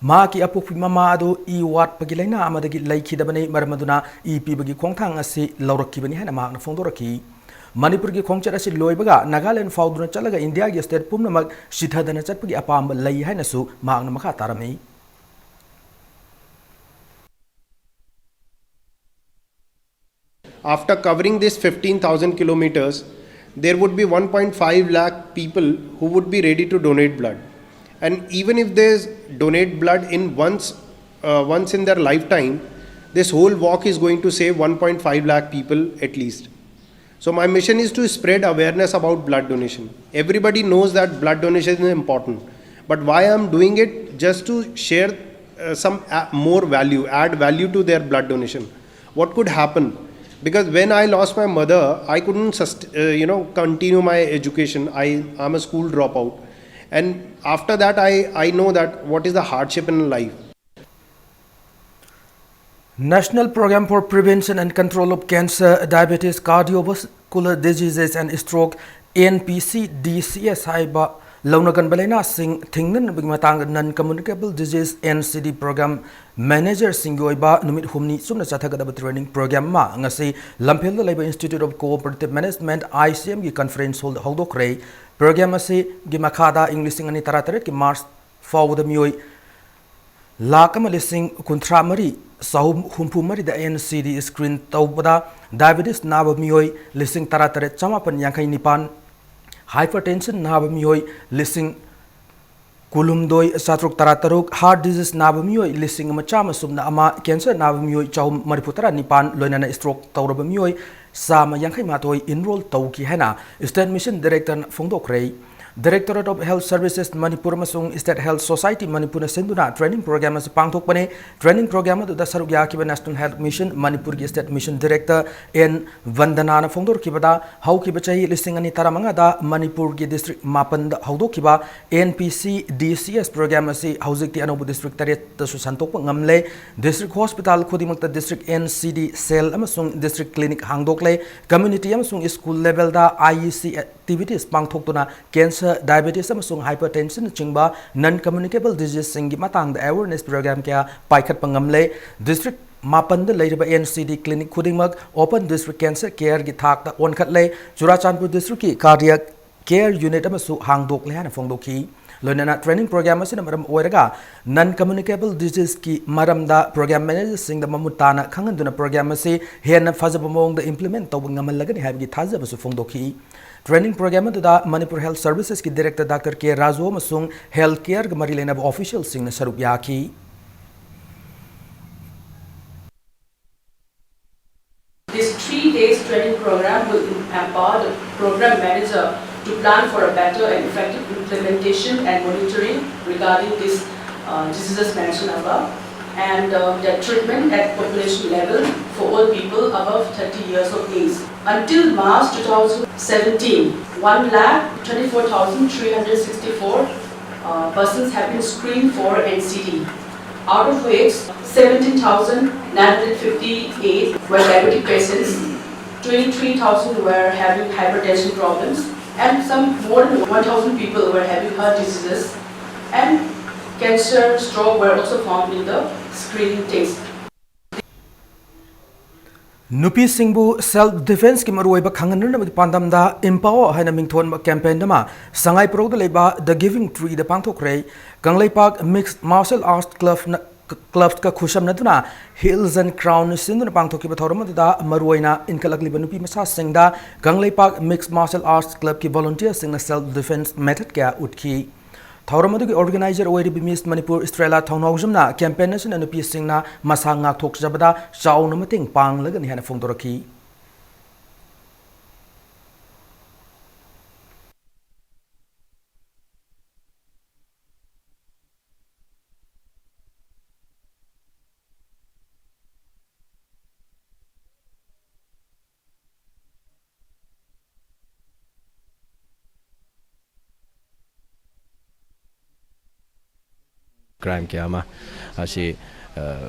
ꯃꯍꯥꯛꯀꯤ ꯑꯄꯣꯛꯄꯤ ꯃꯃꯥ ꯑꯗꯨ ꯏ ꯋꯥꯠꯄꯒꯤ ꯂꯥꯏꯅꯥ ꯑꯃꯗꯒꯤ ꯂꯩꯈꯤꯗꯕꯅꯤ, ꯃꯔꯝ ꯑꯗꯨꯅ ꯏ ꯄꯤꯕꯒꯤ ꯈꯣꯡꯊꯥꯡ ꯑꯁꯤ ꯂꯧꯔꯛꯈꯤꯕꯅꯤ ꯍꯥꯏꯅ ꯃꯍꯥꯛꯅ ꯐꯣꯡꯗꯣꯔꯛꯈꯤ꯫ ꯃꯅꯤꯄꯨꯔꯒꯤ ꯈꯣꯡꯆꯠ ꯑꯁꯤ ꯂꯣꯏꯕꯒ ꯅꯥꯒꯥꯂꯦꯟ ꯐꯥꯎꯗꯨꯅ ꯆꯠꯂꯒ ꯏꯟꯗꯤꯌꯥꯒꯤ state ꯄꯨꯝꯅꯃꯛ ꯁꯤꯊꯗꯅ ꯆꯠꯄꯒꯤ ꯑꯄꯥꯝꯕ ꯂꯩ ꯍꯥꯏꯅꯁꯨ ꯃꯍꯥꯛꯅ ꯃꯈꯥ ꯇꯥꯔꯝꯃꯤ꯫ After covering this fifteen thousand kilometers, there would be one point five lakh people who would be ready to donate blood. And even if they donate blood in once, uh, once in their lifetime, this whole walk is going to save one point five lakh people at least. So my mission is to spread awareness about blood donation. Everybody knows that blood donation is important, but why I'm doing it, just to share uh, some uh, more value, add value to their blood donation. What could happen? Because when I lost my mother, I couldn't sust- uh, you know continue my education. I am a school dropout, and after that, I I know that what is the hardship in life. National Program for Prevention and Control of Cancer, Diabetes, Cardiovascular Diseases and Stroke, N P C D C S ꯍꯥꯏꯕ ꯂꯧꯅꯒꯟꯕ ꯂꯥꯏꯅꯥꯁꯤꯡ ꯊꯤꯡꯅꯅꯕꯒꯤ ꯃꯇꯥꯡꯗ Non Communicable Disease N C D Program Manager ꯁꯤꯡꯒꯤ ꯑꯣꯏꯕ ꯅꯨꯃꯤꯠ ꯍꯨꯝꯅꯤ ꯆꯨꯞꯅ ꯆꯠꯊꯒꯗꯕ training program ꯑꯃ ꯉꯁꯤ ꯂꯝꯐꯦꯜꯗ ꯂꯩꯕ Institute of Cooperative Management, I C M ꯒꯤ conference hall ꯗ ꯍꯧꯗꯣꯛꯈ꯭ꯔꯦ꯫ Program ꯑꯁꯤꯒꯤ ꯃꯈꯥꯗ ꯏꯪ ꯂꯤꯁꯤꯡ ꯑꯅꯤ ꯇꯔꯥꯇꯔꯦꯠꯀꯤ March ꯐꯥꯎꯕꯗ ꯃꯤꯑꯣꯏ ꯂꯥꯈ ꯑꯃ ꯂꯤꯁꯤꯡ ꯀꯨꯟꯊ꯭ꯔꯥ ꯃꯔꯤ ꯆꯍꯨꯝ ꯍꯨꯝꯐꯨ ꯃꯔꯤꯗ N C D screen ꯇꯧꯕꯗ diabetes ꯅꯥꯕ ꯃꯤꯑꯣꯏ ꯂꯤꯁꯤꯡ ꯇꯔꯥꯇꯔꯦꯠ ꯆꯃꯥꯄꯟ ꯌꯥꯡꯈꯩ ꯅꯤꯄꯥꯟ, hypertension ꯅꯥꯕ ꯃꯤꯑꯣꯏ ꯂꯤꯁꯤꯡ ꯀꯨꯟꯍꯨꯝꯗꯣꯏ ꯆꯥꯇ꯭ꯔꯨꯛ ꯇꯔꯥꯇꯔꯨꯛ, heart disease ꯅꯥꯕ ꯃꯤꯑꯣꯏ ꯂꯤꯁꯤꯡ ꯑꯃ ꯆꯥꯝꯃ ꯁꯨꯞꯅ ꯑꯃ, cancer ꯅꯥꯕ ꯃꯤꯑꯣꯏ ꯆꯍꯨꯝ ꯃꯔꯤꯐꯨ ꯇꯔꯥ ꯅꯤꯄꯥꯟ, ꯂꯣꯏꯅꯅ stroke ꯇꯧꯔꯕ ꯃꯤꯑꯣꯏ ꯆꯥꯝꯃ ꯌꯥꯡꯈꯩ ꯃꯥꯊꯣꯏ enroll ꯇꯧꯈꯤ ꯍꯥꯏꯅ State Mission Director ꯅ ꯐꯣꯡꯗꯣꯛꯈ꯭ꯔꯦ꯫ Directorate of Health Services Manipur ꯑꯃꯁꯨꯡ State Health Society ꯃꯅꯤꯄꯨꯔꯅ ꯁꯤꯟꯗꯨꯅ training program ꯑꯁꯤ ꯄꯥꯡꯊꯣꯛꯄꯅꯤ꯫ Training program ꯑꯗꯨꯗ ꯁꯔꯨꯛ ꯌꯥꯈꯤꯕ National Health Mission ꯃꯅꯤꯄꯨꯔꯒꯤ State Mission Director N ꯕꯟꯗꯅꯥꯅ ꯐꯣꯡꯗꯣꯔꯛꯈꯤꯕꯗ, ꯍꯧꯈꯤꯕ ꯆꯍꯤ ꯂꯤꯁꯤꯡ ꯑꯅꯤ ꯇꯔꯥꯃꯉꯥꯗ ꯃꯅꯤꯄꯨꯔꯒꯤ district ꯃꯥꯄꯟꯗ ꯍꯧꯗꯣꯛꯈꯤꯕ N P C D C S program ꯑꯁꯤ ꯍꯧꯖꯤꯛꯇꯤ ꯑꯅꯧꯕ district ꯇꯔꯦꯠꯇꯁꯨ ꯁꯟꯗꯣꯛꯄ ꯉꯝꯂꯦ꯫ District hospital ꯈꯨꯗꯤꯡꯃꯛꯇ district N C D cell ꯑꯃꯁꯨꯡ district clinic ꯍꯥꯡꯗꯣꯛꯂꯦ꯫ Community ꯑꯃꯁꯨꯡ school level the I E C activities ꯄꯥꯡꯊꯣꯛꯇꯨꯅ cancer, diabetes ꯑꯃꯁꯨꯡ hypertension ꯅꯆꯤꯡꯕ non communicable disease ꯁꯤꯡꯒꯤ ꯃꯇꯥꯡꯗ awareness program ꯀꯌꯥ ꯄꯥꯏꯈꯠꯄ ꯉꯝꯂꯦ꯫ District ꯃꯥꯄꯟꯗ ꯂꯩꯔꯤꯕ N C D clinic ꯈꯨꯗꯤꯡꯃꯛ Open District Cancer Care ꯒꯤ ꯊꯥꯛꯇ ꯑꯣꯟꯈꯠꯂꯦ꯫ ꯆꯨꯔꯥꯆꯥꯟꯄꯨꯔ district ꯀꯤ cardiac care unit ꯑꯃꯁꯨ ꯍꯥꯡꯗꯣꯛꯂꯦ ꯍꯥꯏꯅ ꯐꯣꯡꯗꯣꯛꯈꯤ꯫ ꯂꯣꯏꯅꯅ training program ꯑꯁꯤꯅ ꯃꯔꯝ ꯑꯣꯏꯔꯒ non communicable disease ꯀꯤ ꯃꯔꯝꯗ program manager ꯁꯤꯡꯗ ꯃꯃꯨꯠ ꯇꯥꯅ ꯈꯪꯍꯟꯗꯨꯅ program ꯑꯁꯤ ꯍꯦꯟꯅ ꯐꯖꯕ ꯃꯑꯣꯡꯗ implement ꯇꯧꯕ ꯉꯝꯍꯜꯂꯒꯅꯤ ꯍꯥꯏꯕꯒꯤ ꯊꯥꯖꯕꯁꯨ ꯐꯣꯡꯗꯣꯛꯈꯤ꯫ Training program ꯑꯗꯨꯗ Manipur Health Services ꯀꯤ Director Doctor K ꯔꯥꯖꯨ ꯑꯃꯁꯨꯡ health care ꯒ ꯃꯔꯤ ꯂꯩꯅꯕ official ꯁꯤꯡꯅ ꯁꯔꯨꯛ ꯌꯥꯈꯤ꯫ This three days training program will empower the program manager to plan for a better and effective implementation and monitoring regarding these uh, diseases mentioned above, and uh, their treatment at population level for all people above thirty years of age. Until March two thousand seventeen, one lakh twenty-four thousand three hundred sixty-four uh, persons have been screened for N C D, out of which seventeen thousand nine hundred fifty-eight were diabetic patients, twenty-three thousand were having hypertension problems, and some more than one thousand people were having heart diseases, and cancer, stroke were also found in the screening test. ꯅꯨꯄꯤꯁꯤꯡꯕꯨ self defenceꯀꯤ ꯃꯔꯨꯑꯣꯏꯕ ꯈꯪꯍꯟꯅꯅꯕꯒꯤ ꯄꯥꯟꯗꯝꯗ Empower ꯍꯥꯏꯅ ꯃꯤꯡꯊꯣꯟꯕ campaign ꯑꯃ ꯁꯉꯥꯏ ꯄ꯭ꯔꯧꯗ ꯂꯩꯕ The Giving Treeꯗ ꯄꯥꯡꯊꯣꯛꯈ꯭ꯔꯦ꯫ Kangleipak Mixed Martial Arts Clubꯅ, Clubꯀ ꯈꯨꯠꯁꯝꯅꯗꯨꯅ Hills and Crown ꯁꯤꯟꯗꯨꯅ ꯄꯥꯡꯊꯣꯛꯈꯤꯕ ꯊꯧꯔꯝ ꯑꯗꯨꯗ ꯃꯔꯨꯑꯣꯏꯅ ꯏꯟꯈꯠꯂꯛꯂꯤꯕ ꯅꯨꯄꯤ ꯃꯆꯥꯁꯤꯡꯗ Kangleipak Mixed Martial Arts Clubꯀꯤ volunteerꯁꯤꯡꯅ self defence method ꯀꯌꯥ ꯎꯠꯈꯤ꯫ ꯊꯧꯔꯝ ꯑꯗꯨꯒꯤ organizer ꯑꯣꯏꯔꯤꯕ Miss Manipur Estrella ꯊꯧꯅꯥꯎꯖꯝꯅ campaign ꯑꯁꯤꯅ ꯅꯨꯄꯤꯁꯤꯡꯅ ꯃꯁꯥ ꯉꯥꯛꯊꯣꯛꯆꯕꯗ ꯆꯥꯎꯅ ꯃꯇꯦꯡ ꯄꯥꯡꯂꯒꯅꯤ ꯍꯥꯏꯅ ꯐꯣꯡꯗꯣꯔꯛꯈꯤ꯫ Crime ꯀꯌꯥ ꯑꯃ ꯑꯁꯤ, ꯑ,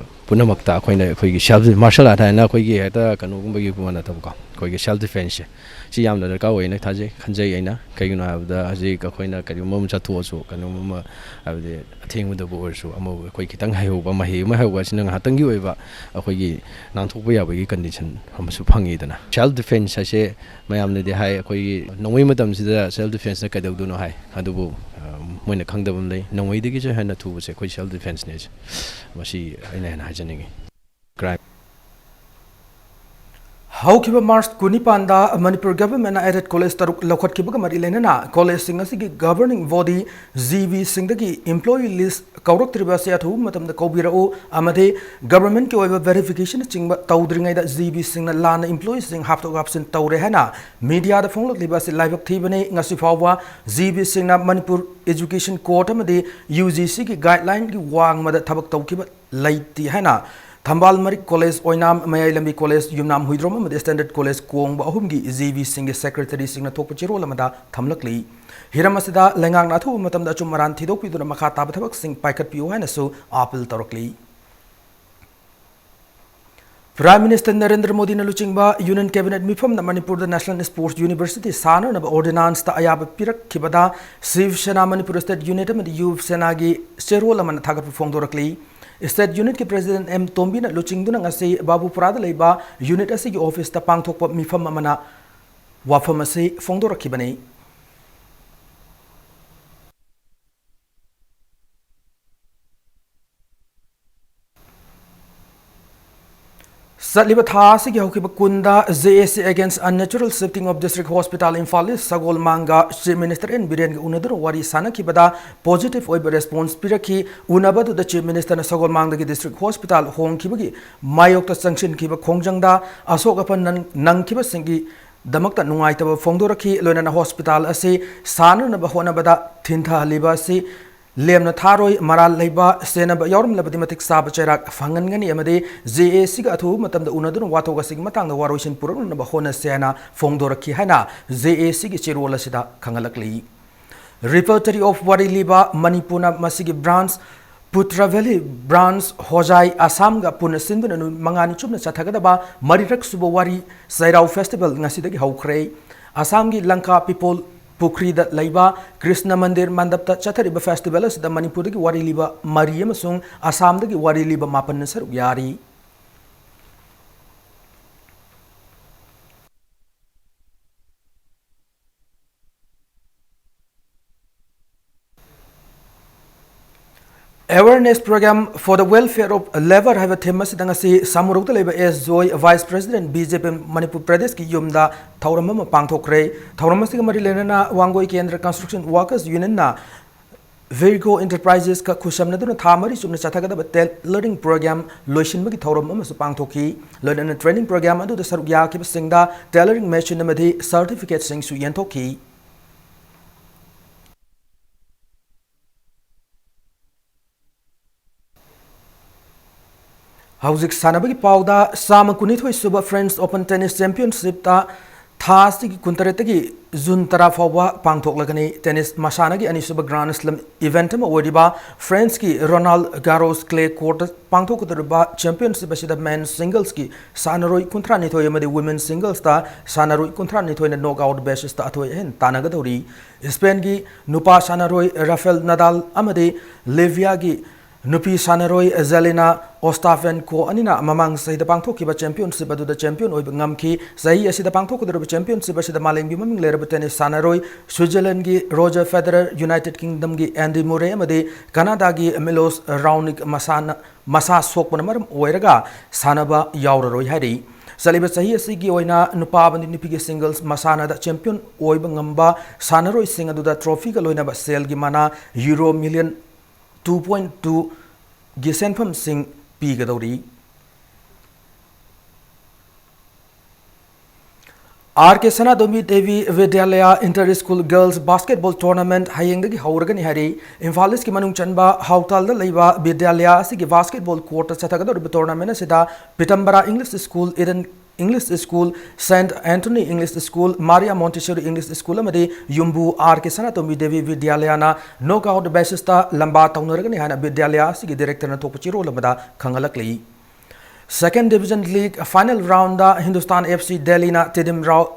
ꯄꯨꯝꯅꯃꯛꯇ ꯑꯩꯈꯣꯏꯅ ꯑꯩꯈꯣꯏꯒꯤ self, martial art ꯍꯥꯏꯅ ꯑꯩꯈꯣꯏꯒꯤ ꯍꯦꯛꯇ ꯀꯩꯅꯣꯒꯨꯝꯕꯒꯤ ꯄꯣꯠ ꯅꯠꯇꯕꯀꯣ, ꯑꯩꯈꯣꯏꯒꯤ self defenceꯁꯦ ꯁꯤ ꯌꯥꯝꯅ ꯗꯔꯀꯥꯔ ꯑꯣꯏꯅ ꯊꯥꯖꯩ, ꯈꯟꯖꯩ ꯑꯩꯅ꯫ ꯀꯩꯒꯤꯅꯣ ꯍꯥꯏꯕꯗ ꯍꯧꯖꯤꯛ ꯑꯩꯈꯣꯏꯅ ꯀꯔꯤꯒꯨꯝꯕ ꯑꯃ ꯆꯠꯊꯣꯛꯑꯁꯨ, ꯀꯩꯅꯣꯝ ꯑꯃ, ꯍꯥꯏꯕꯗꯤ ꯑꯊꯦꯡꯕꯗꯕꯨ ꯑꯣꯏꯔꯁꯨ, ꯑꯃꯕꯨ ꯑꯩꯈꯣꯏ ꯈꯤꯇꯪ ꯍꯩꯍꯧꯕ, ꯃꯍꯩ ꯑꯃ ꯍꯩꯍꯧꯕ ꯑꯁꯤꯅ ꯉꯥꯏꯍꯥꯛꯇꯪꯒꯤ ꯑꯣꯏꯕ ꯑꯩꯈꯣꯏꯒꯤ ꯅꯥꯟꯊꯣꯛꯄ ꯌꯥꯕꯒꯤ condition ꯑꯃꯁꯨ ꯐꯪꯉꯤꯗꯅ꯫ Self defence ꯍꯥꯏꯁꯦ ꯃꯌꯥꯝꯅꯗꯤ ꯍꯥꯏ, ꯑꯩꯈꯣꯏꯒꯤ ꯅꯣꯡꯃꯩ ꯃꯇꯝꯁꯤꯗ self defenceꯅ ꯀꯩꯗꯧꯗꯣꯏꯅꯣ ꯍꯥꯏ꯫ ꯑꯗꯨꯕꯨ, ꯑ, ꯃꯣꯏꯅ ꯈꯪꯗꯕ ꯑꯃ ꯂꯩ, ꯅꯣꯡꯃꯩꯗꯒꯤꯁꯨ ꯍꯦꯟꯅ ꯊꯨꯕꯁꯦ ꯑꯩꯈꯣꯏ self defenceꯅꯦ ꯍꯥꯏꯁꯦ꯫ ꯃꯁꯤ ꯑꯩꯅ ꯍꯦꯟꯅ ꯍꯥꯏꯖꯅꯤꯡꯉꯤ꯫ Crime꯫ ꯍꯧꯈꯤꯕ March ꯀꯨꯟꯅꯤꯄꯥꯟꯗ ꯃꯅꯤꯄꯨꯔ governmentꯅ aided college ꯇꯔꯨꯛ ꯂꯧꯈꯠꯈꯤꯕꯒ ꯃꯔꯤ ꯂꯩꯅꯅ collegeꯁꯤꯡ ꯑꯁꯤꯒꯤ governing body GBꯁꯤꯡꯗꯒꯤ employee list ꯀꯧꯔꯛꯇ꯭ꯔꯤꯕ ꯑꯁꯤ ꯑꯊꯨꯕ ꯃꯇꯝꯗ ꯀꯧꯕꯤꯔꯛꯎ ꯑꯃꯗꯤ governmentꯀꯤ ꯑꯣꯏꯕ verificationꯅꯆꯤꯡꯕ ꯇꯧꯗ꯭ꯔꯤꯉꯩꯗ GBꯁꯤꯡꯅ ꯂꯥꯟꯅ employeeꯁꯤꯡ ꯍꯥꯞꯇꯣꯛ ꯍꯥꯞꯆꯤꯟ ꯇꯧꯔꯦ ꯍꯥꯏꯅ mediaꯗ ꯐꯣꯡꯂꯛꯂꯤꯕ ꯑꯁꯤ ꯂꯥꯏꯕꯛ ꯊꯤꯕꯅꯤ꯫ ꯉꯁꯤ ꯐꯥꯎꯕ GBꯁꯤꯡꯅ ꯃꯅꯤꯄꯨꯔ Education Code ꯑꯃꯗꯤ UGCꯒꯤ guidelineꯒꯤ ꯋꯥꯡꯃꯗ ꯊꯕꯛ ꯇꯧꯈꯤꯕ ꯂꯩꯇꯦ ꯍꯥꯏꯅ ꯊꯝꯕꯥꯜ ꯃꯔꯤꯛ ꯀꯣꯂꯦꯖ ꯑꯣꯏꯅꯥꯝ, ꯃꯌꯥꯏ ꯂꯝꯕꯤ ꯀꯣꯂꯦꯖ ꯌꯨꯝꯅꯥꯝ ꯍꯨꯏꯗ꯭ꯔꯣꯝ ꯑꯃꯗꯤ ꯁ꯭ꯇꯦꯟꯗꯔꯗ ꯀꯣꯂꯦꯖ ꯀꯣꯡꯕ ꯑꯍꯨꯝꯒꯤ ꯖꯦ ꯕꯤꯁꯤꯡꯒꯤ ꯁꯦꯀ꯭ꯔꯦꯇꯔꯤꯁꯤꯡꯅ ꯊꯣꯛꯄ ꯆꯦꯔꯣꯜ ꯑꯃꯗ ꯊꯝꯂꯛꯂꯤ꯫ ꯍꯤꯔꯝ ꯑꯁꯤꯗ ꯂꯩꯉꯥꯛꯅ ꯑꯊꯨꯕ ꯃꯇꯝꯗ ꯑꯆꯨꯝ ꯑꯔꯥꯟ ꯊꯤꯗꯣꯛꯄꯤꯗꯨꯅ ꯃꯈꯥ ꯇꯥꯕ ꯊꯕꯛꯁꯤꯡ ꯄꯥꯏꯈꯠꯄꯤꯌꯨ ꯍꯥꯏꯅꯁꯨ ꯑꯥꯄꯤꯜ ꯇꯧꯔꯛꯂꯤ꯫ Prime Minister ꯅꯔꯦꯟꯗ꯭ꯔ ꯃꯣꯗꯤꯅ ꯂꯨꯆꯤꯡꯕ Union Cabinet ꯃꯤꯐꯝꯅ ꯃꯅꯤꯄꯨꯔꯗ National Sports University ꯁꯥꯅꯅꯕ ordinanceꯇ ꯑꯌꯥꯕ ꯄꯤꯔꯛꯈꯤꯕꯗ Shiv Sena Manipur State Unit ꯑꯃꯗꯤ Yuv Senaꯒꯤ ꯆꯦꯔꯣꯜ ꯑꯃꯅ ꯊꯥꯒꯠꯄ ꯐꯣꯡꯗꯣꯔꯛꯂꯤ꯫ State Unitꯀꯤ President ꯑꯦꯝ ꯇꯣꯝꯕꯤꯅ ꯂꯨꯆꯤꯡꯗꯨꯅ ꯉꯁꯤ ꯕꯥꯕꯨꯄꯨꯔꯥꯗ ꯂꯩꯕ unit ꯑꯁꯤꯒꯤ officeꯇ ꯄꯥꯡꯊꯣꯛꯄ ꯃꯤꯐꯝ ꯑꯃꯅ ꯋꯥꯐꯝ ꯑꯁꯤ ꯐꯣꯡꯗꯣꯔꯛꯈꯤꯕꯅꯤ꯫ ꯆꯠꯂꯤꯕ ꯊꯥ ꯑꯁꯤꯒꯤ ꯍꯧꯈꯤꯕ ꯀꯨꯟꯗ J A C against unnatural shifting of District Hospital Imphal East ꯁꯒꯣꯜꯃꯥꯡꯒ Chief Minister N ꯕꯤꯔꯦꯟꯒ ꯎꯅꯗꯨꯅ ꯋꯥꯔꯤ ꯁꯥꯟꯅꯈꯤꯕꯗ positive ꯑꯣꯏꯕ response ꯄꯤꯔꯛꯈꯤ꯫ ꯎꯅꯕ ꯑꯗꯨꯗ Chief Ministerꯅ ꯁꯒꯣꯜꯃꯥꯡꯗꯒꯤ District Hospital ꯍꯣꯡꯈꯤꯕꯒꯤ ꯃꯥꯌꯣꯛꯇ ꯆꯪꯁꯤꯟꯈꯤꯕ ꯈꯣꯡꯖꯪꯗ ꯑꯁꯣꯛ ꯑꯄꯟ ꯅꯪ-, ꯅꯪꯈꯤꯕꯁꯤꯡꯒꯤ ꯗꯃꯛꯇ ꯅꯨꯡꯉꯥꯏꯇꯕ ꯐꯣꯡꯗꯣꯔꯛꯈꯤ꯫ ꯂꯣꯏꯅꯅ hospital ꯑꯁꯤ ꯁꯥꯅꯅꯕ ꯍꯣꯠꯅꯕꯗ ꯊꯤꯟꯊꯍꯜꯂꯤꯕ ꯑꯁꯤ ꯂꯦꯝꯅ ꯊꯥꯔꯣꯏ, ꯃꯔꯥꯜ ꯂꯩꯕ ꯁꯦꯟꯅꯕ ꯌꯥꯎꯔꯝꯂꯕꯗꯤ ꯃꯇꯤꯛ ꯆꯥꯕ ꯆꯩꯔꯥꯛ ꯐꯪꯍꯟꯒꯅꯤ ꯑꯃꯗꯤ J A Cꯒ ꯑꯊꯨꯕ ꯃꯇꯝꯗ ꯎꯅꯗꯨꯅ ꯋꯥꯊꯣꯛ ꯑꯁꯤꯒꯤ ꯃꯇꯥꯡꯗ ꯋꯥꯔꯣꯏꯁꯤꯟ ꯄꯨꯔꯛꯅꯅꯕ ꯍꯣꯠꯅꯁꯤ ꯍꯥꯏꯅ ꯐꯣꯡꯗꯣꯔꯛꯈꯤ ꯍꯥꯏꯅ J A Cꯒꯤ ꯆꯦꯔꯣꯜ ꯑꯁꯤꯗ ꯈꯪꯍꯜꯂꯛꯂꯤ꯫ Repertory of ꯋꯥꯔꯤ ꯂꯤꯕ ꯃꯅꯤꯄꯨꯔꯅ ꯃꯁꯤꯒꯤ branch, ꯄꯨꯇ꯭ꯔ ꯚꯦꯂꯤ branch, ꯍꯣꯖꯥꯏ ꯑꯁꯥꯝꯒ ꯄꯨꯟꯅ ꯁꯤꯟꯗꯨꯅ ꯅꯨꯃꯤꯠ ꯃꯉꯥꯅꯤ ꯆꯨꯞꯅ ꯆꯠꯊꯒꯗꯕ ꯃꯔꯤꯔꯛ ꯁꯨꯕ ꯋꯥꯔꯤ ꯆꯩꯔꯥꯎ festival ꯉꯁꯤꯗꯒꯤ ꯍꯧꯈ꯭ꯔꯦ꯫ ꯑꯁꯥꯝꯒꯤ ꯂꯪꯀꯥ ꯄꯤꯄꯣꯜ ꯄꯨꯈ꯭ꯔꯤꯗ ꯂꯩꯕ ꯀ꯭ꯔꯤꯁꯅ ꯃꯟꯗꯤꯔ ꯃꯟꯗꯞꯇ ꯆꯠꯊꯔꯤꯕ festival ꯑꯁꯤꯗ ꯃꯅꯤꯄꯨꯔꯗꯒꯤ ꯋꯥꯔꯤ ꯂꯤꯕ ꯃꯔꯤ ꯑꯃꯁꯨꯡ ꯑꯁꯥꯝꯗꯒꯤ ꯋꯥꯔꯤ ꯂꯤꯕ ꯃꯥꯄꯟꯅ ꯁꯔꯨꯛ ꯌꯥꯔꯤ꯫ Awareness Program for the Welfare of Labour ꯍꯥꯏꯕ theme ꯑꯁꯤꯗ ꯉꯁꯤ ꯁꯥꯃꯨꯔꯧꯗ ꯂꯩꯕ ꯑꯦꯁ ꯖꯣꯏ, Vice President, B J P Manipur ꯄ꯭ꯔꯗꯦꯁꯀꯤ ꯌꯨꯝꯗ ꯊꯧꯔꯝ ꯑꯃ ꯄꯥꯡꯊꯣꯛꯈ꯭ꯔꯦ꯫ ꯊꯧꯔꯝ ꯑꯁꯤꯒ ꯃꯔꯤ ꯂꯩꯅꯅ ꯋꯥꯡꯒꯣꯏ ꯀꯦꯟꯗ꯭ꯔ Construction Workers Unionꯅ Virgo Enterprisesꯀ ꯈꯨꯠꯁꯝꯅꯗꯨꯅ ꯊꯥ ꯃꯔꯤ ꯆꯨꯞꯅ ꯆꯠꯊꯒꯗꯕ tailoring program ꯂꯣꯏꯁꯤꯟꯕꯒꯤ ꯊꯧꯔꯝ ꯑꯃꯁꯨ ꯄꯥꯡꯊꯣꯛꯈꯤ꯫ ꯂꯣꯏꯅꯅ training program ꯑꯗꯨꯗ ꯁꯔꯨꯛ ꯌꯥꯈꯤꯕꯁꯤꯡꯗ tailoring machine ꯑꯃꯗꯤ certificateꯁꯤꯡꯁꯨ ꯌꯦꯟꯊꯣꯛꯈꯤ꯫ ꯍꯧꯖꯤꯛ ꯁꯥꯟꯅꯕꯒꯤ ꯄꯥꯎꯗ, ꯆꯥꯝꯃ ꯀꯨꯟꯅꯤꯊꯣꯏ ꯁꯨꯕ French Open Tennis Championship ꯊꯥ ꯑꯁꯤꯒꯤ ꯀꯨꯟꯇꯔꯦꯠꯇꯒꯤ June ꯇꯔꯥ ꯐꯥꯎꯕ ꯄꯥꯡꯊꯣꯛꯂꯒꯅꯤ꯫ Tennis ꯃꯁꯥꯟꯅꯒꯤ ꯑꯅꯤꯁꯨꯕ Grand Slam event ꯑꯃ ꯑꯣꯏꯔꯤꯕ French ꯀꯤ Roland Garros clay court ꯇ ꯄꯥꯡꯊꯣꯛꯀꯗꯧꯔꯤꯕ championship ꯑꯁꯤꯗ men singles ꯀꯤ ꯁꯥꯟꯅꯔꯣꯏ ꯀꯨꯟꯊ꯭ꯔꯥ ꯅꯤꯊꯣꯏ ꯑꯃꯗꯤ women singles ꯇ ꯁꯥꯟꯅꯔꯣꯏ ꯀꯨꯟꯊ꯭ꯔꯥ ꯅꯤꯊꯣꯏꯅ knockout basis ꯇ ꯑꯊꯣꯏ ꯑꯍꯦꯟ ꯇꯥꯟꯅꯒꯗꯧꯔꯤ꯫ Spain ꯒꯤ ꯅꯨꯄꯥ ꯁꯥꯟꯅꯔꯣꯏ Rafael Nadal ꯑꯃꯗꯤ Latvia ꯒꯤ ꯅꯨꯄꯤ ꯁꯥꯟꯅꯔꯣꯏ Jelena Ostapenko ꯑꯅꯤꯅ ꯃꯃꯥꯡ ꯆꯍꯤꯗ ꯄꯥꯡꯊꯣꯛꯈꯤꯕ championship ꯑꯗꯨꯗ champion ꯑꯣꯏꯕ ꯉꯝꯈꯤ꯫ ꯆꯍꯤ ꯑꯁꯤꯗ ꯄꯥꯡꯊꯣꯛꯀꯗꯧꯔꯤꯕ championship ꯑꯁꯤꯗ ꯃꯥꯂꯦꯝꯒꯤ ꯃꯃꯤꯡ ꯂꯩꯔꯕ tennis ꯁꯥꯟꯅꯔꯣꯏ Switzerland ꯒꯤ Roger Federer, United Kingdom ꯒꯤ Andy Murray ꯑꯃꯗꯤ Canada ꯒꯤ Milos Raonic ꯃꯁꯥꯅ, ꯃꯁꯥ ꯁꯣꯛꯄꯅ ꯃꯔꯝ ꯑꯣꯏꯔꯒ ꯁꯥꯟꯅꯕ ꯌꯥꯎꯔꯔꯣꯏ ꯍꯥꯏꯔꯤ꯫ ꯆꯠꯂꯤꯕ ꯆꯍꯤ ꯑꯁꯤꯒꯤ ꯑꯣꯏꯅ ꯅꯨꯄꯥ ꯑꯃꯗꯤ ꯅꯨꯄꯤꯒꯤ singles ꯃꯁꯥꯟꯅꯗ champion ꯑꯣꯏꯕ ꯉꯝꯕ ꯁꯥꯟꯅꯔꯣꯏꯁꯤꯡ ꯑꯗꯨꯗ trophy ꯒ ꯂꯣꯏꯅꯕ ꯁꯦꯜꯒꯤ ꯃꯅꯥ Euro million two point two ꯒꯤ ꯁꯦꯟꯐꯝꯁꯤꯡ ꯄꯤꯒꯗꯧꯔꯤ꯫ R K Sanatomi Devi Vidyalaya Inter School Girls Basketball Tournament ꯍꯌꯦꯡꯗꯒꯤ ꯍꯧꯔꯒꯅꯤ ꯍꯥꯏꯔꯤ꯫ ꯏꯝꯐꯥꯜ ꯏꯁꯀꯤ ꯃꯅꯨꯡ ꯆꯟꯕ ꯍꯥꯎꯇꯥꯜꯗ ꯂꯩꯕ ꯕꯤꯗ꯭ꯌꯥꯂꯌꯥ ꯑꯁꯤꯒꯤ basketball court ꯇ ꯆꯠꯊꯒꯗꯧꯔꯤꯕ tournament ꯑꯁꯤꯗ Pitambara English School, Eden English School, Saint Anthony English School, Maria Montessori English School ꯑꯃꯗꯤ ꯌꯨꯝꯕꯨ R K Sanatomi Devi Vidyalaya ꯅ knockout basis ꯇ ꯂꯝꯕꯥ ꯇꯧꯅꯔꯒꯅꯤ ꯍꯥꯏꯅ ꯕꯤꯗ꯭ꯌꯥꯂꯌꯥ ꯑꯁꯤꯒꯤ director ꯅ ꯊꯣꯛꯄ ꯆꯦꯔꯣꯜ ꯑꯃꯗ ꯈꯪꯍꯜꯂꯛꯂꯤ꯫ Second Division League final round ꯗ Hindustan F C Delhi ꯅ Tidim Rao-,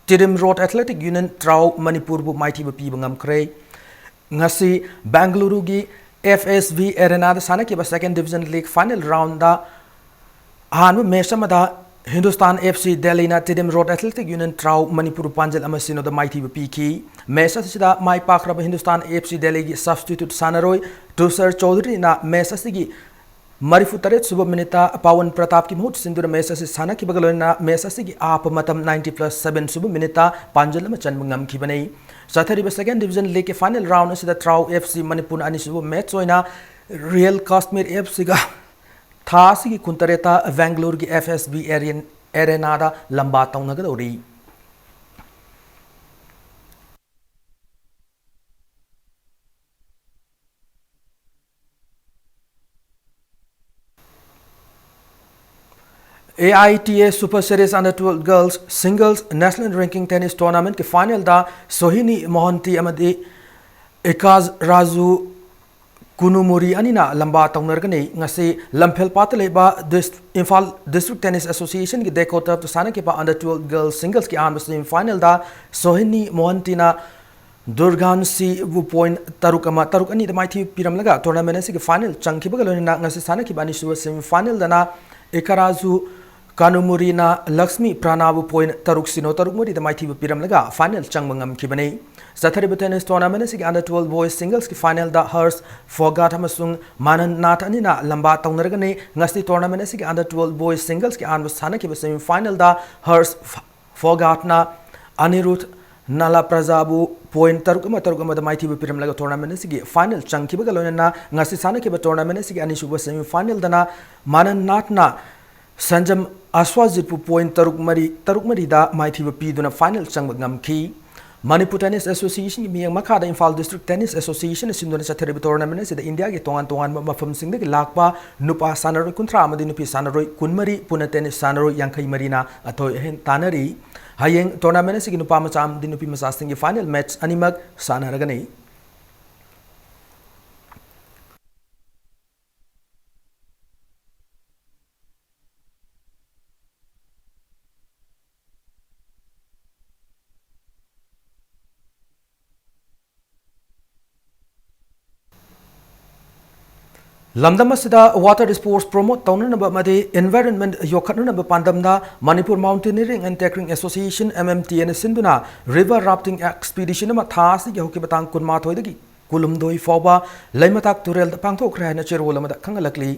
Tidim Road Athletic Union Trao Manipur ꯕꯨ ꯃꯥꯏꯊꯤꯕ ꯄꯤꯕ ꯉꯝꯈ꯭ꯔꯦ꯫ ꯉꯁꯤ ꯕꯦꯡꯒꯂꯨꯔꯨꯒꯤ F S V Arena ꯗ ꯁꯥꯟꯅꯈꯤꯕ Second Division League final round ꯗ ꯑꯍꯥꯟꯕ match ꯑꯃꯗ Hindustan F C Delhi ꯅ Tidim Road Athletic Union Trao Manipur ꯄꯥꯟꯖꯜ ꯑꯃ ꯁꯤꯅꯣꯗ ꯃꯥꯏꯊꯤꯕ ꯄꯤꯈꯤ꯫ Match ꯑꯁꯤꯗ ꯃꯥꯏ ꯄꯥꯛꯈ꯭ꯔꯕ Hindustan F C Delhi ꯒꯤ substitute ꯁꯥꯟꯅꯔꯣꯏ ꯇꯨꯁꯔ ꯆꯧꯙꯔꯤꯅ match ꯑꯁꯤꯒꯤ ꯃꯔꯤꯐꯨ ꯇꯔꯦꯠ ꯁꯨꯕ minute ꯇ ꯄꯋꯟ ꯄ꯭ꯔꯇꯥꯞꯀꯤ ꯃꯍꯨꯠ ꯁꯤꯟꯗꯨꯅ match ꯑꯁꯤ ꯁꯥꯟꯅꯈꯤꯕꯒ ꯂꯣꯏꯅꯅ match ꯑꯁꯤꯒꯤ ꯑꯍꯥꯞꯄ ꯃꯇꯝ ninety plus seven ꯁꯨꯕ minute ꯇ ꯄꯥꯟꯖꯜ ꯑꯃ ꯆꯟꯕ ꯉꯝꯈꯤꯕꯅꯤ꯫ ꯆꯠꯊꯔꯤꯕ Second Division League ꯀꯤ final round ꯑꯁꯤꯗ Trao F C ꯃꯅꯤꯄꯨꯔꯅ ꯑꯅꯤꯁꯨꯕ match ꯑꯣꯏꯅ Real Kashmir F C ꯒ ꯊꯥ ꯑꯁꯤꯒꯤ ꯀꯨꯟꯇꯔꯦꯠꯇ ꯕꯦꯡꯒꯂꯨꯔꯨꯒꯤ F S V Arena ꯗ ꯂꯝꯕꯥ ꯇꯧꯅꯒꯗꯧꯔꯤ꯫ AITA Super Series Under twelve Girls Singles National Ranking Tennis Tournamentꯀꯤ finalꯗ ꯁꯣꯍꯤꯅꯤ ꯃꯣꯍꯟꯇꯤ ꯑꯃꯗꯤ ꯑꯦꯀꯥꯖ ꯔꯥꯖꯨ ꯀꯨꯅꯨꯃꯨꯔꯤ ꯑꯅꯤꯅ ꯂꯝꯕꯥ ꯇꯧꯅꯔꯒꯅꯤ꯫ ꯉꯁꯤ ꯂꯝꯐꯦꯜꯄꯥꯠꯇ ꯂꯩꯕ this-, Imphal District Tennis Associationꯒꯤ DECO turfꯇ ꯁꯥꯟꯅꯈꯤꯕ Under twelve Girls Singlesꯀꯤ ꯑꯍꯥꯟꯕ semifinalꯗ ꯁꯣꯍꯤꯅꯤ ꯃꯣꯍꯟꯇꯤꯅ ꯗꯨꯔꯒꯥꯟꯁꯤꯕꯨ point ꯇꯔꯨꯛ ꯑꯃ, ꯇꯔꯨꯛ ꯑꯅꯤꯗ ꯃꯥꯏꯊꯤꯕ ꯄꯤꯔꯝꯂꯒ tournament ꯑꯁꯤꯒꯤ final ꯆꯪꯈꯤꯕꯒ ꯂꯣꯏꯅꯅ ꯉꯁꯤ ꯁꯥꯟꯅꯈꯤꯕ ꯑꯅꯤꯁꯨꯕ semifinalꯗꯅ ꯏꯀꯥꯔꯥꯖꯨ ꯀꯥꯅꯨꯃꯨꯔꯤꯅ ꯂꯛꯁꯃꯤ ꯄ꯭ꯔꯥꯅꯥꯕꯨ point ꯇꯔꯨꯛ ꯁꯤꯅꯣ, ꯇꯔꯨꯛ ꯃꯔꯤꯗ ꯃꯥꯏꯊꯤꯕ ꯄꯤꯔꯝꯂꯒ final ꯆꯪꯕ ꯉꯝꯈꯤꯕꯅꯤ꯫ ꯆꯠꯊꯔꯤꯕ tennis tournament ꯑꯁꯤꯒꯤ Under twelve Boys Singlesꯀꯤ finalꯗ ꯍꯔꯁ ꯐꯣꯒꯥꯠ ꯑꯃꯁꯨꯡ ꯃꯥꯅꯟ ꯅꯥꯊ ꯑꯅꯤꯅ ꯂꯝꯕꯥ ꯇꯧꯅꯔꯒꯅꯤ꯫ ꯉꯁꯤ tournament ꯑꯁꯤꯒꯤ Under twelve Boys Singlesꯀꯤ ꯑꯍꯥꯟꯕ ꯁꯥꯟꯅꯈꯤꯕ semifinalꯗ ꯍꯔꯁ ꯐ-, ꯐꯣꯒꯥꯠꯅ ꯑꯅꯤꯔꯨꯗ ꯅꯥꯂꯥꯄ꯭ꯔꯖꯥꯕꯨ point ꯇꯔꯨꯛ ꯑꯃ, ꯇꯔꯨꯛ ꯑꯃꯗ ꯃꯥꯏꯊꯤꯕ ꯄꯤꯔꯝꯂꯒ tournament ꯑꯁꯤꯒꯤ final ꯆꯪꯈꯤꯕꯒ ꯂꯣꯏꯅꯅ ꯉꯁꯤ ꯁꯥꯟꯅꯈꯤꯕ tournament ꯑꯁꯤꯒꯤ ꯑꯅꯤꯁꯨꯕ semifinalꯗꯅ ꯃꯥꯅꯟ ꯅꯥꯊꯅ ꯁꯟꯖꯝ ꯑꯁ꯭ꯋꯥꯖꯤꯠꯄꯨ point ꯇꯔꯨꯛ ꯃꯔꯤ, ꯇꯔꯨꯛ ꯃꯔꯤꯗ ꯃꯥꯏꯊꯤꯕ ꯄꯤꯗꯨꯅ final ꯆꯪꯕ ꯉꯝꯈꯤ꯫ ꯃꯅꯤꯄꯨꯔ Tennis Associationꯒꯤ ꯃꯤꯠꯌꯦꯡ ꯃꯈꯥꯗ ꯏꯝꯐꯥꯜ District Tennis Associationꯅ ꯁꯤꯟꯗꯨꯅ ꯆꯠꯊꯔꯤꯕ tournament ꯑꯁꯤꯗ ꯏꯟꯗꯤꯌꯥꯒꯤ ꯇꯣꯉꯥꯟ ꯇꯣꯉꯥꯟꯕ ꯃꯐꯝꯁꯤꯡꯗꯒꯤ ꯂꯥꯛꯄ ꯅꯨꯄꯥ ꯁꯥꯟꯅꯔꯣꯏ ꯀꯨꯟꯊ꯭ꯔꯥ ꯑꯃꯗꯤ ꯅꯨꯄꯤ ꯁꯥꯟꯅꯔꯣꯏ ꯀꯨꯟꯃꯔꯤ, ꯄꯨꯟꯅ tennis ꯁꯥꯟꯅꯔꯣꯏ ꯌꯥꯡꯈꯩ ꯃꯔꯤꯅ ꯑꯊꯣꯏ ꯑꯍꯦꯟ ꯇꯥꯟꯅꯔꯤ꯫ ꯍꯌꯦꯡ tournament ꯑꯁꯤꯒꯤ ꯅꯨꯄꯥ ꯃꯆꯥ ꯑꯃꯗꯤ ꯅꯨꯄꯤ ꯃꯆꯥꯁꯤꯡꯒꯤ final match ꯑꯅꯤꯃꯛ ꯁꯥꯟꯅꯔꯒꯅꯤ꯫ ꯂꯝꯗꯝ ꯑꯁꯤꯗ water sports promote ꯇꯧꯅꯅꯕ ꯑꯃꯗꯤ environment ꯌꯣꯛꯈꯠꯅꯅꯕ ꯄꯥꯟꯗꯝꯗ Manipur Mountaineering and Trekking Association, MMTAꯅ ꯁꯤꯟꯗꯨꯅ river rafting expedition ꯑꯃ ꯊꯥ ꯑꯁꯤꯒꯤ ꯍꯧꯈꯤꯕ ꯇꯥꯡ ꯀꯨꯟꯃꯥꯊꯣꯏꯗꯒꯤ ꯀꯨꯟꯍꯨꯝꯗꯣꯏ ꯐꯥꯎꯕ ꯂꯩꯃꯇꯥꯛ ꯇꯨꯔꯦꯜꯗ ꯄꯥꯡꯊꯣꯛꯈ꯭ꯔꯦ ꯍꯥꯏꯅ ꯆꯦꯔꯣꯜ ꯑꯃꯗ ꯈꯪꯍꯜꯂꯛꯂꯤ꯫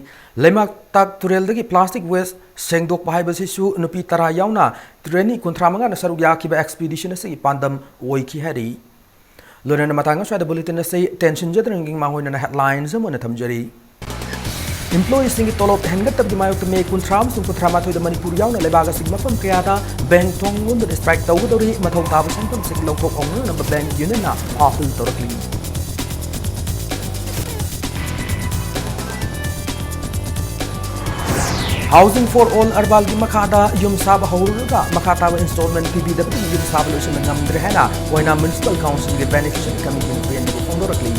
ꯂꯩꯃꯇꯥꯛ ꯇꯨꯔꯦꯜꯗꯒꯤ plastic waste ꯁꯦꯡꯗꯣꯛꯄ ꯍꯥꯏꯕꯁꯤꯁꯨ ꯅꯨꯄꯤ ꯇꯔꯥ ꯌꯥꯎꯅ trainee ꯀꯨꯟꯊ꯭ꯔꯥ ꯃꯉꯥꯅ ꯁꯔꯨꯛ ꯌꯥꯈꯤꯕ expedition ꯑꯁꯤꯒꯤ ꯄꯥꯟꯗꯝ ꯑꯣꯏꯈꯤ ꯍꯥꯏꯔꯤ꯫ ꯂꯣꯏꯅꯅ ꯃꯇꯥꯡ ꯑꯁ꯭ꯋꯥꯏꯗ bulletin ꯑꯁꯤ ꯇꯦꯟꯁꯤꯟꯖꯗ꯭ꯔꯤꯉꯩꯒꯤ ꯃꯥꯡꯑꯣꯏꯅꯅ headlines ꯑꯃ ꯑꯣꯏꯅ ꯊꯝꯖꯔꯤ꯫ Employeeꯁꯤꯡꯒꯤ ꯇꯣꯂꯣꯞ ꯍꯦꯟꯒꯠꯇꯕꯒꯤ ꯃꯥꯌꯣꯛꯇ ꯃꯦ ꯀꯨꯟꯊ꯭ꯔꯥ ꯑꯃꯁꯨꯡ ꯀꯨꯟꯊ꯭ꯔꯥ ꯃꯥꯊꯣꯏꯗ ꯃꯅꯤꯄꯨꯔ ꯌꯥꯎꯅ ꯂꯩꯕꯥꯛ ꯑꯁꯤꯒꯤ ꯃꯐꯝ ꯀꯌꯥꯗ bank ꯊꯣꯡ ꯂꯣꯟꯗꯨꯅ strike ꯇꯧꯒꯗꯧꯔꯤ꯫ ꯃꯊꯧ ꯇꯥꯕ ꯁꯦꯟꯐꯝꯁꯤꯡ ꯂꯧꯊꯣꯛ ꯍꯧꯅꯅꯕ bank unionꯅ appeal ꯇꯧꯔꯛꯂꯤ꯫ Housing for All Arbalꯒꯤ ꯃꯈꯥꯗ ꯌꯨꯝ ꯁꯥꯕ ꯍꯧꯔꯨꯔꯒ ꯃꯈꯥ ꯇꯥꯕ installment ꯄꯤꯕꯤꯗꯕꯗꯒꯤ ꯌꯨꯝ ꯁꯥꯕ ꯂꯣꯏꯁꯤꯟꯕ ꯉꯝꯗ꯭ꯔꯦ ꯍꯥꯏꯅ ꯑꯣꯏꯅꯥꯝ Municipal Councilꯒꯤ Beneficiary Committeeꯅ ꯄꯦꯟꯗꯕ ꯐꯣꯡꯗꯣꯔꯛꯂꯤ꯫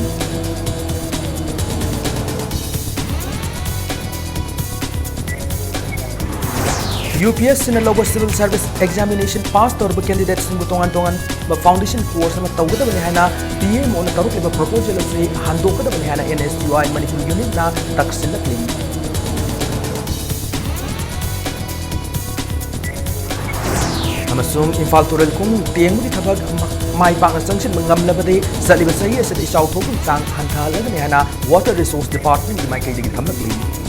UPSCꯅ ꯂꯧꯕ Civil Service Examination pass ꯇꯧꯔꯕ candidateꯁꯤꯡꯕꯨ ꯇꯣꯉꯥꯟ ꯇꯣꯉꯥꯟꯕ foundation course ꯑꯃ ꯇꯧꯒꯗꯕꯅꯤ ꯍꯥꯏꯅ PMOꯅ ꯇꯧꯔꯛꯂꯤꯕ proposal ꯑꯁꯤ ꯍꯟꯗꯣꯛꯀꯗꯕꯅꯤ ꯍꯥꯏꯅ NSUI ꯃꯅꯤꯄꯨꯔ unitꯅ ꯇꯛꯁꯤꯜꯂꯛꯂꯤ꯫ ꯑꯃꯁꯨꯡ ꯏꯝꯐꯥꯜ ꯇꯨꯔꯦꯜ ꯈꯣꯡꯅꯨꯡ ꯇꯦꯡꯕꯒꯤ ꯊꯕꯛ ꯃ-, ꯃꯥꯏ ꯄꯥꯛꯅ ꯆꯪꯁꯤꯟꯕ ꯉꯝꯂꯕꯗꯤ ꯆꯠꯂꯤꯕ ꯆꯍꯤ ꯑꯁꯤꯗ ꯏꯆꯥꯎ ꯊꯣꯛꯄꯒꯤ ꯆꯥꯡ ꯍꯟꯊꯍꯜꯂꯒꯅꯤ ꯍꯥꯏꯅ Water Resource Departmentꯀꯤ ꯃꯥꯏꯀꯩꯗꯒꯤ ꯊꯝꯂꯛꯂꯤ꯫